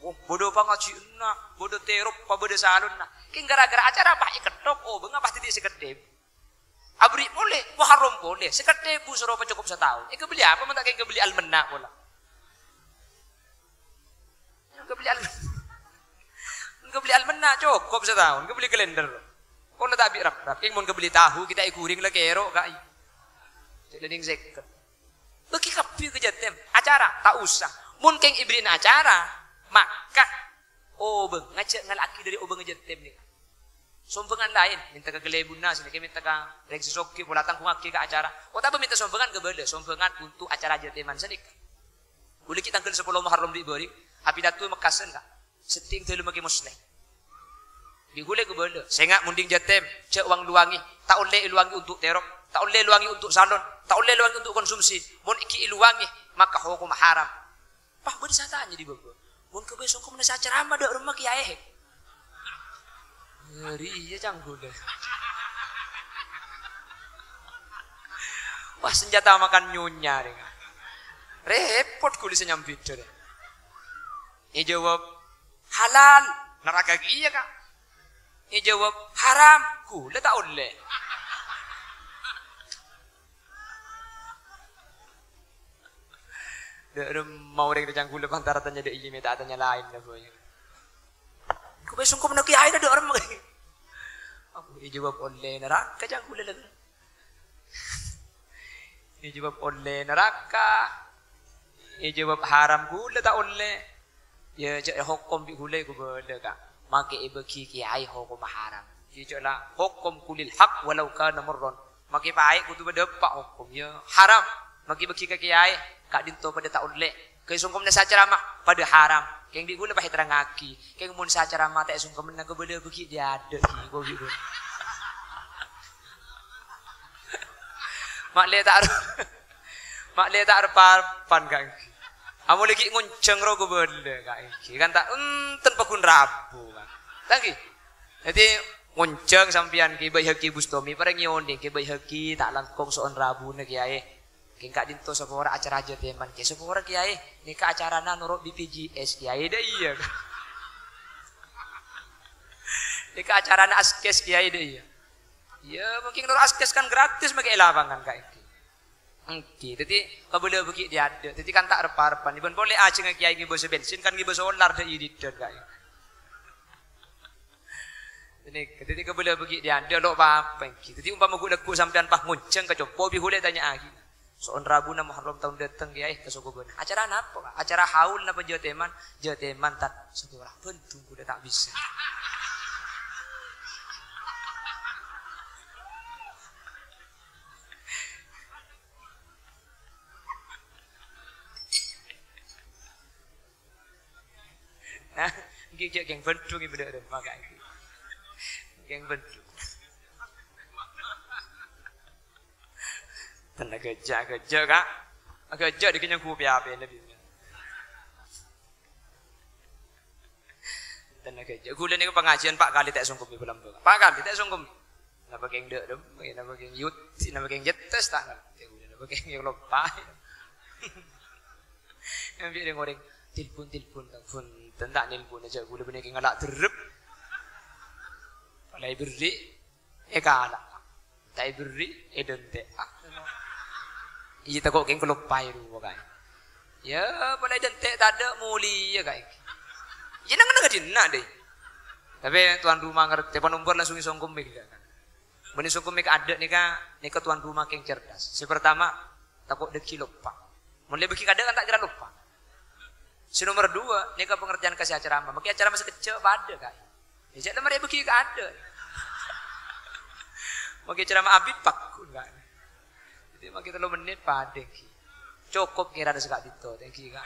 oh, bâdâ pangajiânna, bâdâ terop, bâdâ salonna. Kèng gara-gara acara pas èketthok, oh, bânga pas dhâddhi sakèt èbu. Aberri' polè, Muharram polè, sakèt èbu soro pacokop sataon. Èkabelli apa mon ta' kèng kabelli almenna pola? Kabelli al-, kabelli almenna cokop sataon, kabelli kalender. Pola ta' bi' rap-rap, kèng mon kabelli tahu, ghi' ta' èghuring la kèro, ka'i. Cè' lèning sèket. Bâgi kabbhi ka jâtèm. Acara, ta' osa. Mon kèng èberri'na acara, maka obâng, ngajhâk ngala'aghi dâri obângnga jâtèm nèka. Sombhângan laèn, mènta ka kalèbunna, sanèka mènta ka rèng sè soghi, pola tangghungngaghi ka acara. Otabâ mènta sombhângan ka bâlâ, sombhângan untuk acara jâtèman sanèka. Ghulâ ghi' tangghâl sapolo Muharram ri'-bâri', apidato è Mekkasân, Ka'. Sèttèng dâlem makè Mosleh. Bi' ghulâ kabâlâ, sènga' mondhing jâtèm, jhâ' wang-lowangè, ta' ollè èlowangè untuk terop, ta' ollè èlowangè untuk salon, ta' ollè èlowangè untuk konsumsi. Mon ghi' èlowangè, maka hokomma haram. Pas bâdâ sè atanya è bâbâ, "Mon kabây songkomanna sè acaramah dâ' remma kèyaè?" Ngèrè iyâ cangghulâ. Wah, sanjhâta makan nyonya rèng. Rèpot ghulâ sè nyambidhâ rèng. Èjâwâb, "Halal, naraka kèya, Ka'." Èjâwâb, "Haram, ghulâ ta' ollè." Dâ' remma orèng rèya cangghulâ pas ta' atanya dâ' iyâ, mè' ta' atanya laèn, la, boy. Kabây songkomanna kèyaè dâ' remma. Abu èjâwâb ollè naraka cangghulâ, la. Èjâwâb ollè naraka. Èjâwâb haram ghulâ ta' ollè. Iyâ, jhâ' èhokom bi' ghulâ kabâlâ, Ka'. Makè èbâghi kèyaè hokomma haram. Iyâ, jhâ' la hokom qulil haq walau kana murran. Makè paè' kodhu padâ eppa' hokom. Iyâ, haram. Makè bâghi ka kèyaè, ka'dinto padâ ta' ollè. Kèng songkomanna sè acaramah, padâ haram. Kèng bi' ghulâ pas èterrangngaghi. Kèng mon sè acaramah ta' èsongkomanna kabâlâ bâghi è adâ' ghi, ko' ghi, ko'. Ma'lè ta' ar-, ma'lè ta' arep-arepan, Ka', ènggi. Amolè ghi' ngonjhâng ro kabâlâ, Ka', ènggi. Kan ta' enten paggun rabu, Ka'. Ta' ènggi? Dhâddhi, ngonjhâng sampèyan Kè Baihaqi Bustami, parèngè onèng Kè Baihaqi ta' langkong so'on rabuna, Kèyaè. Kèng ka'dinto sapora acara jâtèman, Kè, sapora, Kèyaè. Nèka acarana noro' B P J S, Kèyaè, dâ' iyâ. Nèka acarana askes, Kèyaè, dâ' iyâ. Iyâ, mungkin noro' askes kan gratis makè è lapangan, Ka', ènggi. Ènggi, dhâddhi kabâlâ bâghi è adâ'. Dhâddhi kan ta' arep-arepan. Bân polè ajhângnga kèyaè ngibâ sè bensin, kan ngibâ solar dâ' iyâ diddhân, Ka'. Dhâddhi, dhâddhi kabâlâ bâghi è adâ' lo' pa-apa, ènggi. Dhâddhi umpama ghu-, lagghu' sampèyan pas ngonjhâng ka compo', bi' ghulâ tanya'aghi. So'on rabuna Muharram taon dâteng, Kèyaè, ka sokobâna. Acara napa, Ka'? Acara haul napa jâtèman? Jâtèman, Tad. Sapora, bhândhung ghulâ ta' bisa. Nah, ènggi jhâ' kèng bhândhung, ènggi bâdâ remma, Ka', ènggi. Kèng bhândhung. Tenna ghâjâ, ghâjâ, Ka'. Ghâjâ dikènyang ghu pè-apèna, bi'. Tenna ghâjâ. Ghulâ nèko pangajiân pa' kalè ta' èsongkommè palambâng. Pa' kalè ta' èsongkommè. Napa kèng dâ' remma, napa kèng yut, napa kèng jettes, ta' ngartè ghulâ, napa kèng loppa. Èmbi' rèng-orèng, "Tilpon, tilpon, Kang." "Bhunten, ta' nèlpon, jhâ' ghulâ bânnè kèng ngala' derrep." Polè èberri', èkala'. Ta' èberri', èdântè'. Iyâ, tako' kèng kaloppaè rowa, Ka'. Iyâ, polè èdântè' tadâ' molèya, Ka'. Iyâ, neng-enneng dinna', dâi. Tapè tuan rumah ngartè, panombor langsung èsongkommè, Ka'. Bânnè songkommè ka adâ' nèka, nèka tuan rumah kèng cerdas. Sè partama, tako' dhâggi' loppa. Mon lè bâghi ka adâ' kan ta' kèra loppa. Sè nomer dua, nèka pangartèyan ka sè acaramah. Makè acaramah sakejjhâ' padâ, Ka'. Yâ, jhâ' la marè bâghi ka adâ'. Makè acaramah abit paggun, Ka'. Dhâddhi makè tello mennit padâ, ènggi. Cokop kèra sè ka'dinto, ènggi, Ka'.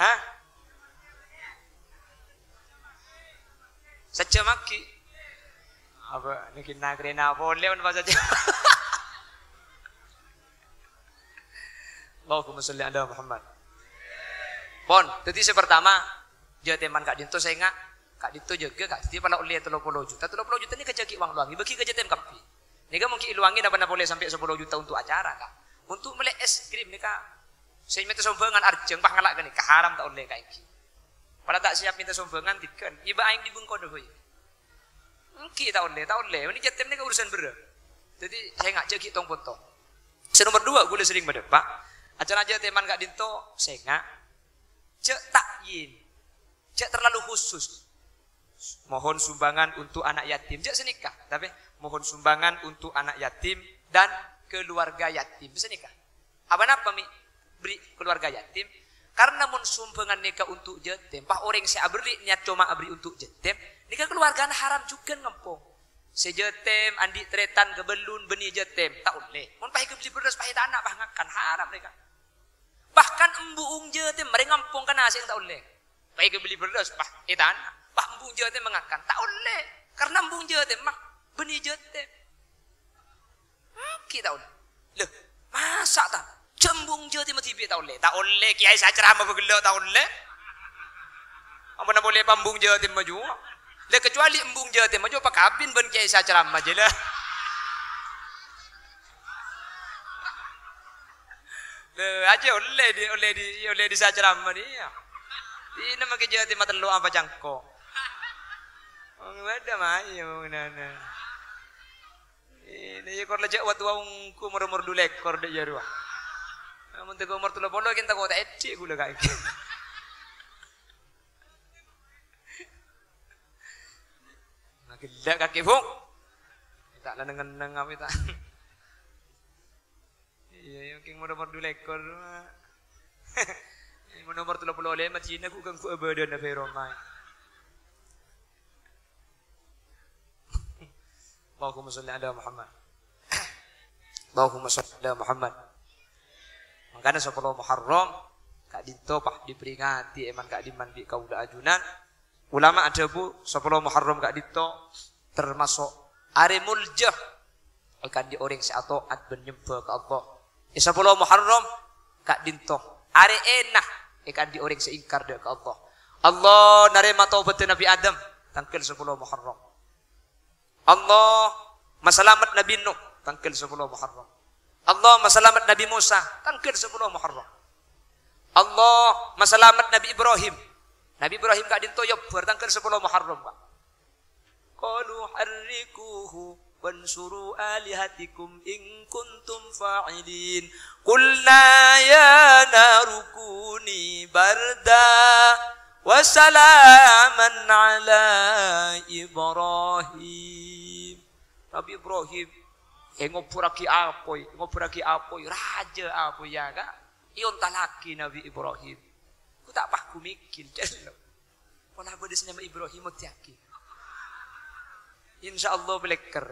Hah? Sajjhâm aghi'. Apa nèkè nagrena polè mon pas sajjhâm. Allahumma sholli ala Muhammad. Pon, dhâddhi sè partama, Jâtèman ka'dinto sènga', ka'dinto jâgâ, ka'dinto pala ollè tello polo juta. Tello polo juta nèka jâ' ghi' wang-lowangngi, bâgi ka jâtèm kabbhi. Nèka mon ghi' èlowangngi napa-napa polè sampè' sapolo juta untuk acara, Ka'. Untuk mellè es krim nèka, sè mènta sombhângan arjhâng, pas ngala' ghânèka, haram ta' ollè kaènggi. Pala ta' siap mènta sombhângan, tigan. Iyâ bâ' aèng dibungkona, boy. Ènggi ta' ollè, ta' ollè. Mènè jâtèm nèka urusan berrâ'. Dhâddhi, sènga' jâ' ghi' tong-pontong. Sè nomer dua, ghulâ serrèng madhâpa'. Acara jâtèman ka'dinto, sènga'. Jâ' ta'yin. Jâ' terlalu khusus. Mohon sumbangan untuk anak yatim. Jâ' sanèka. Tapè, mohon sumbangan untuk anak yatim dan keluarga yatim. Sanèka. Apa napa mè' bherri' keluarga yatim? Karena mon sombhângan nèka untuk jâtèm, pas orèng sè aberri' niat coma aberri' untuk jâtèm, nèka keluargana haram jhughân ngampong. Sè jâtèm, andi' tarètan kabellun, bânnè jâtèm, ta' ollè. Mon pas èkabelli bherrâs, pas ètana', pas ngakan, haram nèka. Bahkan embu'ung jâtèm marè ngampong kana sè ta' ollè. Pas èkabelli bherrâs, pas ètana', pas embu'ung jâtèm mangakan, ta' ollè. Karena embu'ung jâtèm ma' bânnè jâtèm. Ènggi ta' ollè. Lho, masa' ta'? Jâ' embu'ung jâtèm dhibi' ta' ollè. Ta' ollè, kèyaè sè acaramah bâ' ghellâ' ta' ollè. Ampon polè embu'ung jâtèm ma' jhuwa. Lha, kecuali embu'ung jâtèm ma' jhuwa pakabin bân kèyaè sè acaramah jâ la. Lha, ajâ ollè di, ollè di, ollè di sè acaramah nèya. Dinna makè jâtèm ma' tello' apa cangko'. Wong bâdâ mayu nana. Ini ya kor lajak waktu wong ku umur-umur dua lekor dek ya ruah. Namun teko umur tello polo kita kok tak edik gula kaki. Nah, gila kaki, Bung. Tak leneng-leneng apa tak? Iya, iya, king nomor dua lekor. Nomor tello polo lèma' Cina ku ganggu abadana Feromai. Allahumma sholli ala Muhammad. Allahumma sholli ala Muhammad. Mangkana sapolo Muharram ka'dinto pas diperingati èman ka'dimman bi' kaula ajunan. Ulama adhâbu sapolo Muharram ka'dinto termasuk arè molja èkandi orèng sè ato'at bân nyembâ ka Allah. È sapolo Muharram ka'dinto arè èna èkandi orèng sè ingkar dâ' ka Allah. Allah narèma tobâddhâ Nabi Adam tangghâl sapolo Muharram. Allah masalamet Nabi Nuh tangghâl sapolo Muharram. Allah masalamet Nabi Musa tangghâl sapolo Muharram. Allah masalamet Nabi Ibrahim. Nabi Ibrahim ka'dinto èobbhâr tangghâl sapolo Muharram, Pak. Qalu harriquhu wansuru alihatikum in kuntum fa'ilin. Qulna ya naru kuni barda wa salaman ala Ibrahim. Nabi Ibrahim, eh, ngobbhurraghi apoy, ngobbhurraghi apoy, rajâ apoy, ya, Ka'. Èontallaghi Nabi Ibrahim. Ku ta' pas gu mèkkèl, cellep. Pola bâdâ sè nyama Ibrahim, oddiyaghi. Insyaallah bâlèkèr.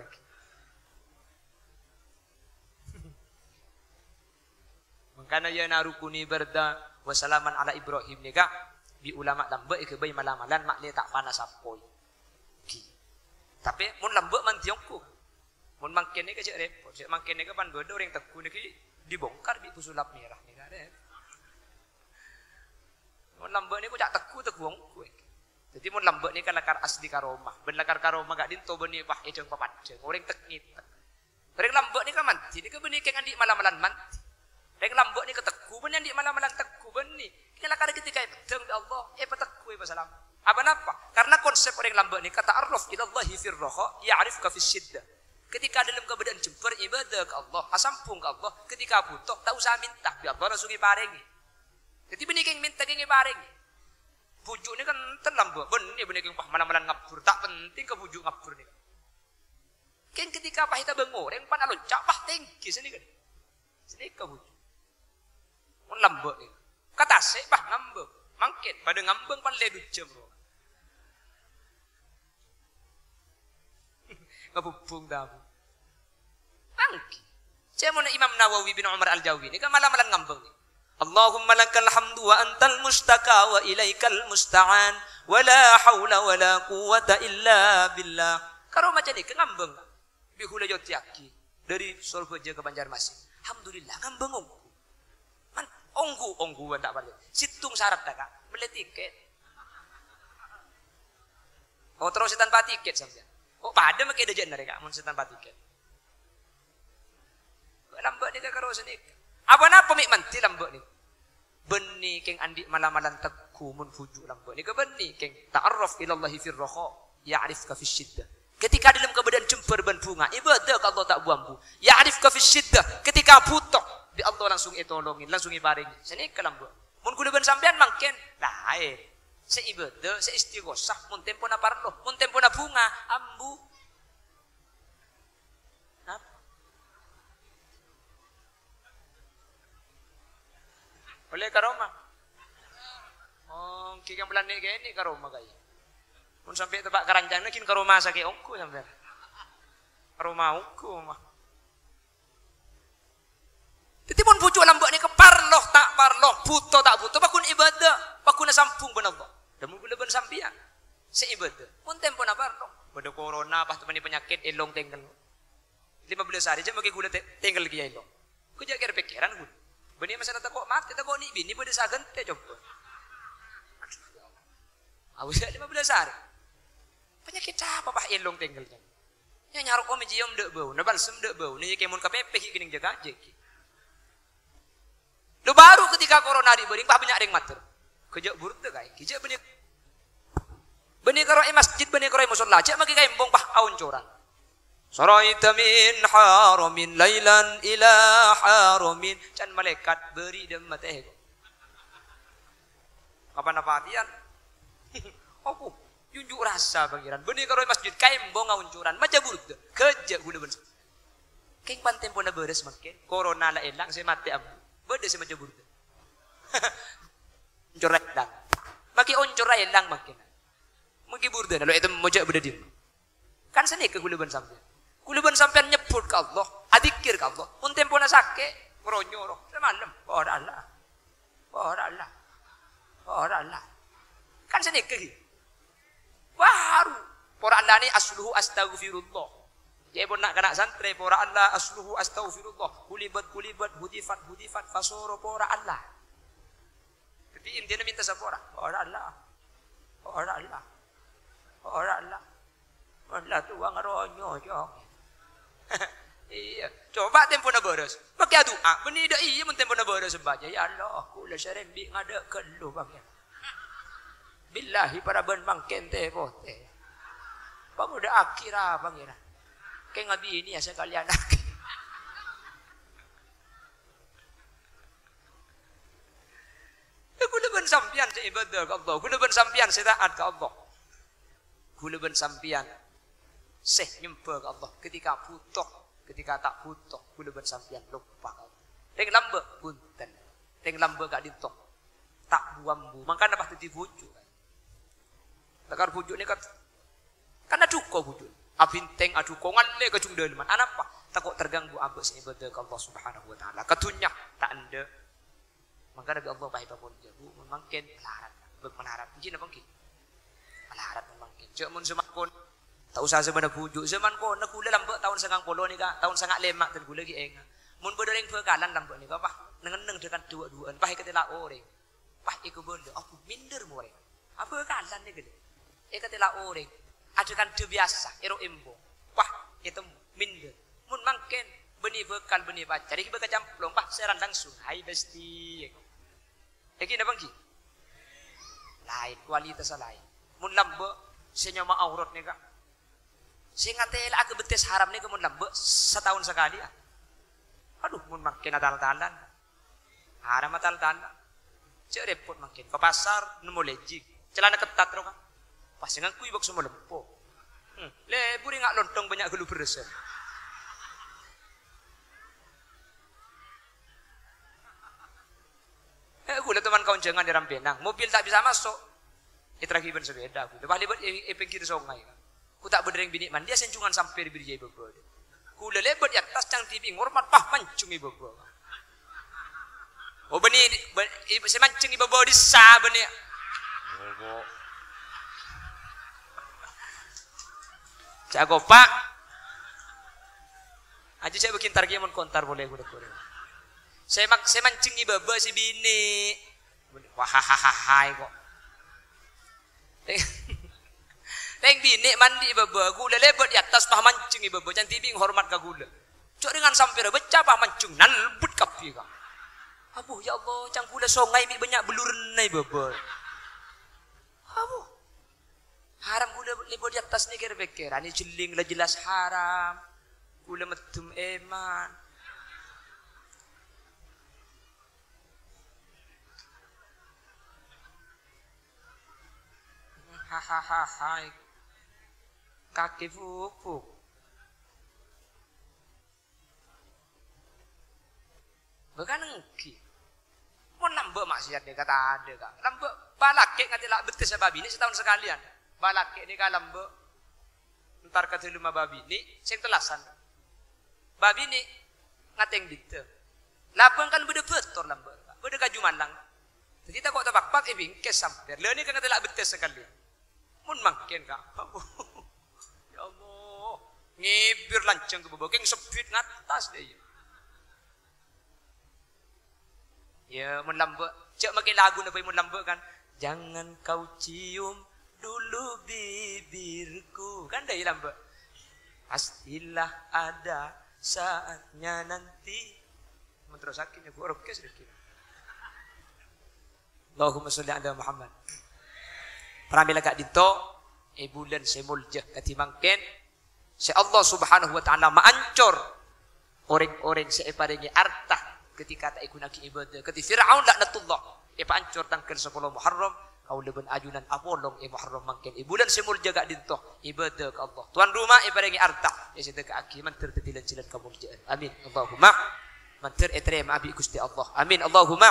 Mangkana ya naru kuni barda wa salaman ala Ibrahim nèka, bi' ulama lambâ' èghâbây mala-malan ma'lè ta' panas apoy. Ghi. Tapè mon lambâ' mandhi ongghu. Mon mangkèn nèka jhâ' rèpot. Jhâ' mangkèn nèka pan bâdâ orèng tegghu nèka dibongkar bi' pesulap mèrah nèka, rèpot. Mon lambâ' nèko ca' tegghu, tegghu ongghu. Dhâddhi mon lambâ' nèka lakar asli karomah. Bân lakar karomah ka'dinto bânnè pas èdhâng papaddhâng. Orèng tek-ngètek. Orèng lambâ' nèka mandhi, nèka bânnè kèng andi' mala-malan mandhi. Orèng lambâ' nèka tegghu, bânnè andi' mala-malan tegghu, bânnè. Kèng lakar ketika èpeddhâng bi' Allah, èpategghu, èpasalamet. Apa napa? Karena konsep orèng lambâ' nèka ta'arraf ilallahi fir rakha, ya'rifka fis syiddah. Ketika dalam keadaan jembhâr, ibadah ka Allah, asambhung ka Allah, ketika butuh, ta' usa mènta, bi' Allah langsung èparèngè. Dhâddhi bânnè kèng mènta kèng èparèngè. Bhuju' nèka enten lambâ', bânnè, bânnè kèng pas mala-malan ngabbhur, ta' penting ka bhuju' ngabbhur nèka. Kèng ketika pas ètabâng orèng, pan alonca', pas tèngghi sanèka. Sanèka bhuju'. Mon lambâ' nèka. Ka tasè' pas ngambâng. Mangkèn, padâ ngambâng pan lè du jam rowa. Ngabhubhung tabu. Angghi. Cèmona Imam Nawawi bin Umar Al-Jawi nèka mala-malan ngambâng. Allahumma lakal hamdu wa antal mustaka wa ilaikal musta'an. Wa la haula wa la quwwata illa billah. Karo maca nèka ngambâng. Bi' ghulâ èoddiyaghi. Dâri Sorbhâjâ ka Banjarmasin. Alhamdulillah, ngambâng ongghu. Man, ongghu, ongghu, ta' parcajâ. Sèttong sarat, Ka'. Mellè tikèt. Oh, terro sè tanpa tiket sampèyan. Kok padâ makè dâjâna rèka, mon sè tanpa tiket. Lambâ' nèka karo sanèka. Apa-napa mè' mandhi lambâ' nèka. Bânnè kèng andi' mala-malan tegghu mon bhuju' lambâ' nèka bânnè kèng. Ta'arraf ilallahi fir rakha, ya'rifka fis syiddah. Ketika dalam keadaan jembar bân bhunga, ibadah ka Allah ta' bu-ambu. Ya'rifka fis syiddah, ketika bhuto, bi' Allah langsung ètolongè, langsung èparèngè. Sanèka lambâ'. Mon ghulâ bân sampèyan mangkèn, laèn. Sè ibadah, sè istighosah, mon tempona parlo, mon tempona bhunga, ambu. Napa? Ollè ka roma? Oh, ghi' kan bâlân nè' kènè' ka roma, kaè. Mon sampè' teppa' karancang, ghi' ka roma sakè' ongghu sampè'. Ka roma ongghu, ma. Dhâddhi, mon bhuju' lambâ' nèka parlo ta' parlo, bhuto ta' bhuto, paggun ibadah, paggun asambhung bân Allah. Dhâmma ghulâ bân sampèyan sè ibadah. Mon tempona parlo, bâdâ corona, pas teppa'na panyakèt, èlong tèngghâl. Lima belas hari jâ' makè ghulâ tè-, tèngghâl kèya èlong. Kok jâ' kèr-pèkkèran ghulâ. Bânnè masalah tako' matè, tako' nè' binè bâdâ sagântè, coba. Aduh, ya Allah. Awas ya, lima belas hari. Panyakèt apa, pas èlong tèngghâl, jâ'? Nya, nyaroko mè' cèyom dâ' bâuna, balsem dâ' bâuna, iyâ kèmon ka pèpè ghi' kennèng jâgâ jâghi. Lo bâru ketika corona dhi' bâriyâng, pas bânnya' rèng mator. Kok jâ' burdâ kaè, ghi' jâ' bânnè, bânnè karo è masjid, bânnè karo è mosolla, jâ' makè kaèmbong, pas aoncoran. Saraita min haramin lailan ila haramin. Can malaèkat bâri' dâ' matè kok. Kapan napatèyan? Apa? Unjuk rasa, Pangèran. Bânnè karo è masjid, kaèmbong aoncoran, maca burdâ. Kok jâ' ghulâ bân sa-, kèng pan tempona bârâs mangkèn. Corona la èlang, sè matè ambu. Bâdâ sè maca burdâ. Oncor la èlang. Makè oncor la èlang mangkèn. Makè burdâna lo ètemmo jâ' bâdâ dimma. Kan sanèka ghulâ bân sampèyan. Ghulâ bân sampèyan nyebbhut ka Allah, adzikir ka Allah. Mon tempona sakè', ngaronyok, samalem, "Para Allah. Para Allah. Para Allah." Kan sanèka ghi. Bâru. Para Allah nè asluhu astaghfirullah. Ca'èpon na'-kana' santrè, "Para Allah asluhu astaghfirullah. Kulibat, kulibat, hudifat, hudifat, fasoro para Allah." Dhâddhi intina mènta sapora. Ora la. Ora la. Ora la. Ora tuwa ngaronyo, Cong. Iyâ. Coba tempona bârâs. Makè adu'a. Bânnè dâ' iyâ mon tempona bârâs sembhâjâng. "Ya Allah, kaulâ sarèmbi' ngadâ' ghâllu, Pangèran. Billahi, parabân mangkèn tè-potè. Pamodâ'aghi ra, Pangèran. Kèng abiniyâ sakalèyan aghi." Ghulâ bân sampèyan sè ibadah ka Allah. Ghulâ bân sampèyan sè taat ka Allah. Ghulâ bân sampèyan sè nyembhâ ka Allah ketika butuh, ketika ta' butuh. Ghulâ bân sampèyan loppa ka Allah. Rèng lambâ' bhunten. Rèng lambâ' ka'dinto. Ta' bu-ambu. Mangkana pas dhâddhi bhuju'. Lakar bhuju' nèka kan adhuko bhuju'. Abhintèng adhuko ngallè ka jung dâlemman. Anapa? Tako' terganggu abâ' sè ibadah ka Allah Subhanahu wa Ta'ala. Ka dhunnya ta' endâ'. Mangkana bi' Allah pas èpamolja, Bu, mon mangkèn malarat. Bâk malarat. Èngghi napa èngghi? Malarat mon mangkèn. Jâ' mon sè mangkon. Ta' osa jhâman bhuju'. Jhâman kona ghulâ lambâ' taon sangang polo nèka, taon sanga' lèma' dhân ghulâ ghi' ènga'. Mon bâdâ orèng bhâkalan lambâ' nèka, pas nengneng dhâ-, kan duwâ'-duwâ'ân, pas èkatèla' orèng. Pas èkabâlâ, abu minder morèng. Abhâkalan nèka lho. Èkatèla' orèng. Adâ-kandâ biyasa, èro èmbo. Pas ètemmo, minder. Mon mangkèn, bânnè bhâkal, bânnè pacar, èghi bhâkal camplong, pas sèran langsung, "Hai, Besti." Èghi napa èngghi? Laèn, kualitassa laèn. Mon lambâ', sè nyoma aurat nèka. Sè ngatèla'aghi bettès haram nèka mon lambâ' sataon sakalè, a. Adhu, mon mangkèn atal-talan. Haram atal-talan. Jâ' rèpot mangkèn. Ka pasar, nemmo lèjing. Calana kettat ro, Ka'. Pas sè ngangghuy bâkso malempo. Hmm. Lebur enga' lontong bânnya' ghâllu bherrâssa. Eh, ghulâ toman kaonjhângan è Rambenang. Mobil ta' bisa maso'. Èterraghi bân sepèda, ghulâ. Pas lèbât è, è pinggir songay. Ku ta' bâdâ rèng binè' mandiyâ sènjhungan sampèr bâriyâ è bâbâ. Ghulâ lèbât è attas cang T V ngormat, pas manjheng è bâbâ. Oh, bânnè, bân-, i-, sè manjheng è bâbâ dissa bânnè. Ca'na kopa'. Ajjhâ' sè bâghi entar kèya mon kontar polè ghulâ-ghulâ. Sè mak-, sè manjheng è bâbâ sè binè'. Wah, ha, ha, ha, ha, kok. Teng-, Rèng binè' mandi è bâbâ, ghulâ lèbât è attas, pas manjeng è bâbâ, can dhibi' ngormat ka ghulâ. Jhâ' rèngan sampèra bâcca, pas manjeng nalbet kabbhi, Ka'. Abu, ya Allah, can ghulâ songay mè' bânnya' bellurenna è bâbâ. Abu. Haram ghulâ lèbât è attas nèka, pèkkèran, jhelling la jelas haram. Ghulâ meddem èman. Hahaha. Kakè bubuk. Bâ kan ènggi. Mon lambâ' maksiat nèka tadâ', Ka'. Lambâ' bâlâkè' ngatèla' bettessa bâbinè' sataon sakalèyan. Bâlâkè' nèka lambâ' entar ka dâlemma bâbinè' sè tellasan. Bâbinè' ngatèng bidda. Labâng kan bâdâ bâtor lambâ', Ka'. Bâdâ kaju malang. Dhâddhi tako' tapakpak èbingkes sampèr. La nèka ngatèla' bettessa sakalèyan. Mon mangkèn, Ka'. Ya Allah. Ngèbir lanjhâng ka bâbâ, kèng sebbit ngattas dâ' iyâ. Ya, mon lambâ', jhâ' makè laguna bhâi mon lambâ' kan. "Jangan kau cium dulu bibirku." Kan dâ' iyâ lambâ'. "Pastilah ada saatnya nanti." Mon terrossaghi nyabu orkes rèki. Allahumma sholli ala Muhammad. Pramila ka'dinto, è bulân sè molja kadhi mangkèn, sè Allah Subhanahu wa Ta'ala maancor orèng-orèng sè èparèngè arta ketika ta' èghunaaghi ibadah. Kadhi Fir'aun laknatullah, èpaancor tangghâl sapolo Muharram, kaulâ bân ajunan apolong è Muharram mangkèn. È bulân sè molja ka'dinto, ibadah ka Allah. Tuan rumah èparèngè arta, èsedeka'aghi mandhâr dhâddhi lan-jhâlân kamolja'an. Amin. Allahumma. Mandhâr ètarèma bi' Ghustè Allah. Amin. Allahumma.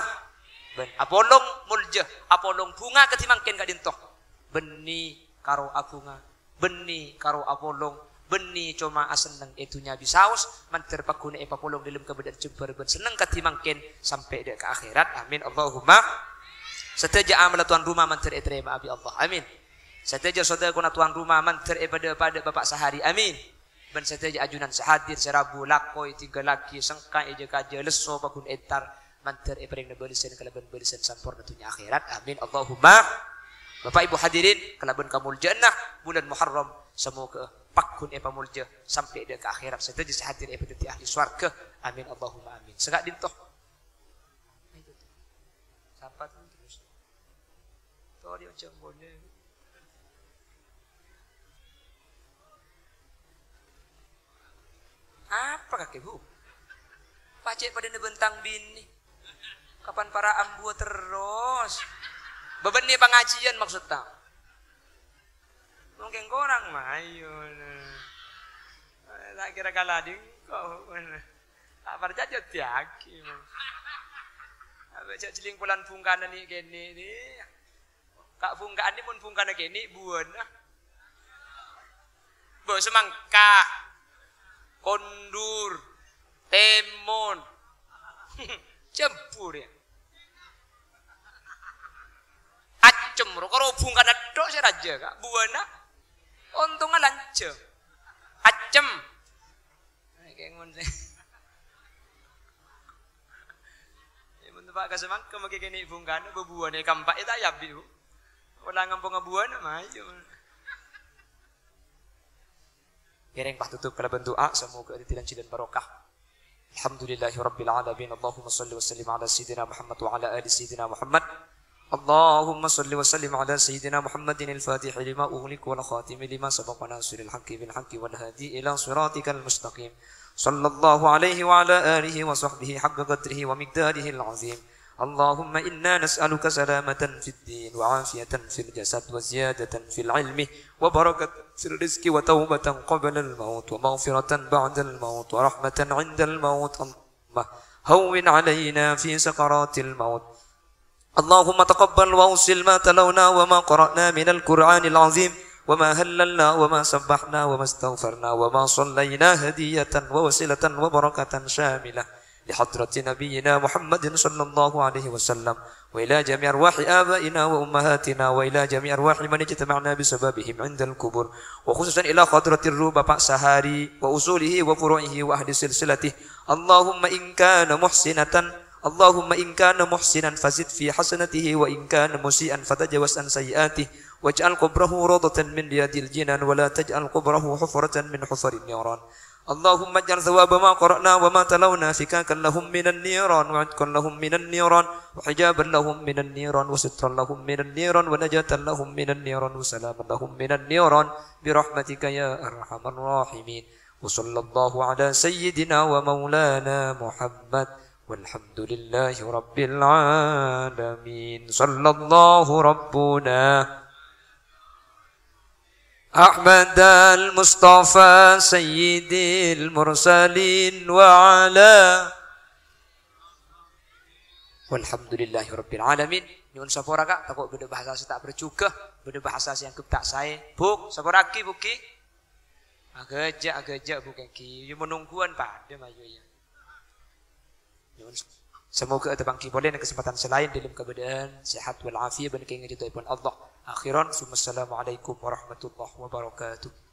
Bân apolong molja, apolong bhunga kadhi mangkèn ka'dinto. Bânnè karo abhunga, bânnè karo apolong, bânnè coma asenneng è dhunnya bisaos, mandhâr pagghun èpapolong dâlem kabâdâ'ân jembhâr bân senneng kadhi mangkèn sampè' dâ' ka akhèrat. Amin. Allahumma. Sadhâjâ amalla tuan rumah mandhâr ètarèma bi' Allah. Amin. Sadhâjâ sodakona tuan rumah mandhâr èpadâ-padâ Bapa' Sahari. Amin. Bân sadhâjâ ajunan sè hadir, sè rabu, lakoy, tingghâllaghi, sengka, èjâ-kajâ, lesso, pagghun entar, mandhâr èparèngana bâlessan kalabân bâlessan samporna dhunnya akhèrat. Amin. Allahumma. Bapa' Ibu hadirin, kalabân kamolja'anna bulân Muharram, samoghâ pagghun èpamolja sampè' dâ' ka akhèrat. Sadhâjâ sè hadir èpadhâddhi ahli sowarghâ. Amin. Allahumma amin. Saka'dinto. Sapa tuh terus? Sorry, ojo boleh. Apa kakè, Bu? Pajhât padâ nèbântang binè. Kapan para ambu terros? Bâbânnè pangajiyân maksudta? Mungkin korang mayu. Eh, tak kira kala dingko. Tak parcajâ diagi. Apa jhâ' jhelling polana bhungkana nè' kènè' nè. Ka' bhungka'an nè' mon bhungkana kènè' buwâna. Bâ semangka, kondur, tèmon. Jembhur ya. Accem ro, karo bhungkana tho' sè rajâ, Ka'. Buwâna ontongnga lanjhâng. Accem. Nah, kèng mon sè. Ya, mon teppa' ka semangka, makè kènè' bhungkana, bâbuwâna èkampa'è ta' èyabi', Bu. Ola ngamponga buwâna, mayu. Ngèrèng patutup kalabân du'a, samoghâ dhâddhi lan-jhâlân barokah. Alhamdulillahi rabbil alamin. Allahumma shalli wa sallim ala sayyidina Muhammad wa ala ali sayyidina Muhammad. Allahumma shalli wa sallim ala sayyidina Muhammadin al-fatihi lima ughliq wal khatimi lima sabaqa nasiril haqqi bil haqqi wal hadi ila siratikal mustaqim. Sallallahu alaihi wa ala alihi wa sahbihi haqqa qadrihi wa miqdarihil azim. اللهم إنا نسألك سلامة في الدين وعافية في الجسد وزيادة في العلم وبركة في الرزق وتوبة قبل الموت ومغفرة بعد الموت ورحمة عند الموت. اللهم هون علينا في سكرات الموت. اللهم تقبل وأوصل ما تلونا وما قرأنا من القرآن العظيم وما هللنا وما سبحنا وما استغفرنا وما صلينا هدية ووسيلة وبركة شاملة لحضرة نبينا محمد صلى الله عليه وسلم، وإلى جميع أرواح آبائنا وأمهاتنا، وإلى جميع أرواح من اجتمعنا بسببهم عند القبور، وخصوصا إلى حضرة الروح بابا سهاري وأصوله وفروعه وأهل سلسلته. اللهم إن كان محسنة، اللهم إن كان محسنا فزد في حسناته، وإن كان مسيئا فتجاوز عن سيئاته، واجعل قبره روضة من رياض الجنان ولا تجعل قبره حفرة من حفر النيران. اللهم اجعل ثواب ما قرأنا وما تلونا فكاكا لهم من النيران وعتقا لهم من النيران وحجابا لهم من النيران وسترا لهم من النيران ونجاة لهم من النيران وسلاما لهم من النيران برحمتك يا أرحم الراحمين. وصلى الله على سيدنا ومولانا محمد والحمد لله رب العالمين. صلى الله ربنا أحمد المصطفى سيد المرسلين وعلى والحمد لله رب العالمين. Nyuwun sapora, Ka', tako' bâdâ bahasa sè ta' berjugâ, bâdâ bahasa sè anggep ta' saè. Bu', sapora'aghi, Bu' ghi. Aghâjâ', aghâjâ', Bu', ghi. Ya, menungguan padâ, mayu, ya. Nyuwun. Semoga ètepanggi polè neng kasempadhân sè laèn dâlem kabâdâ'ân sehat wal afiyah bân kèngèng ridhoèpon Allah. Akhiran, summa assalamualaikum warahmatullahi wabarakatuh.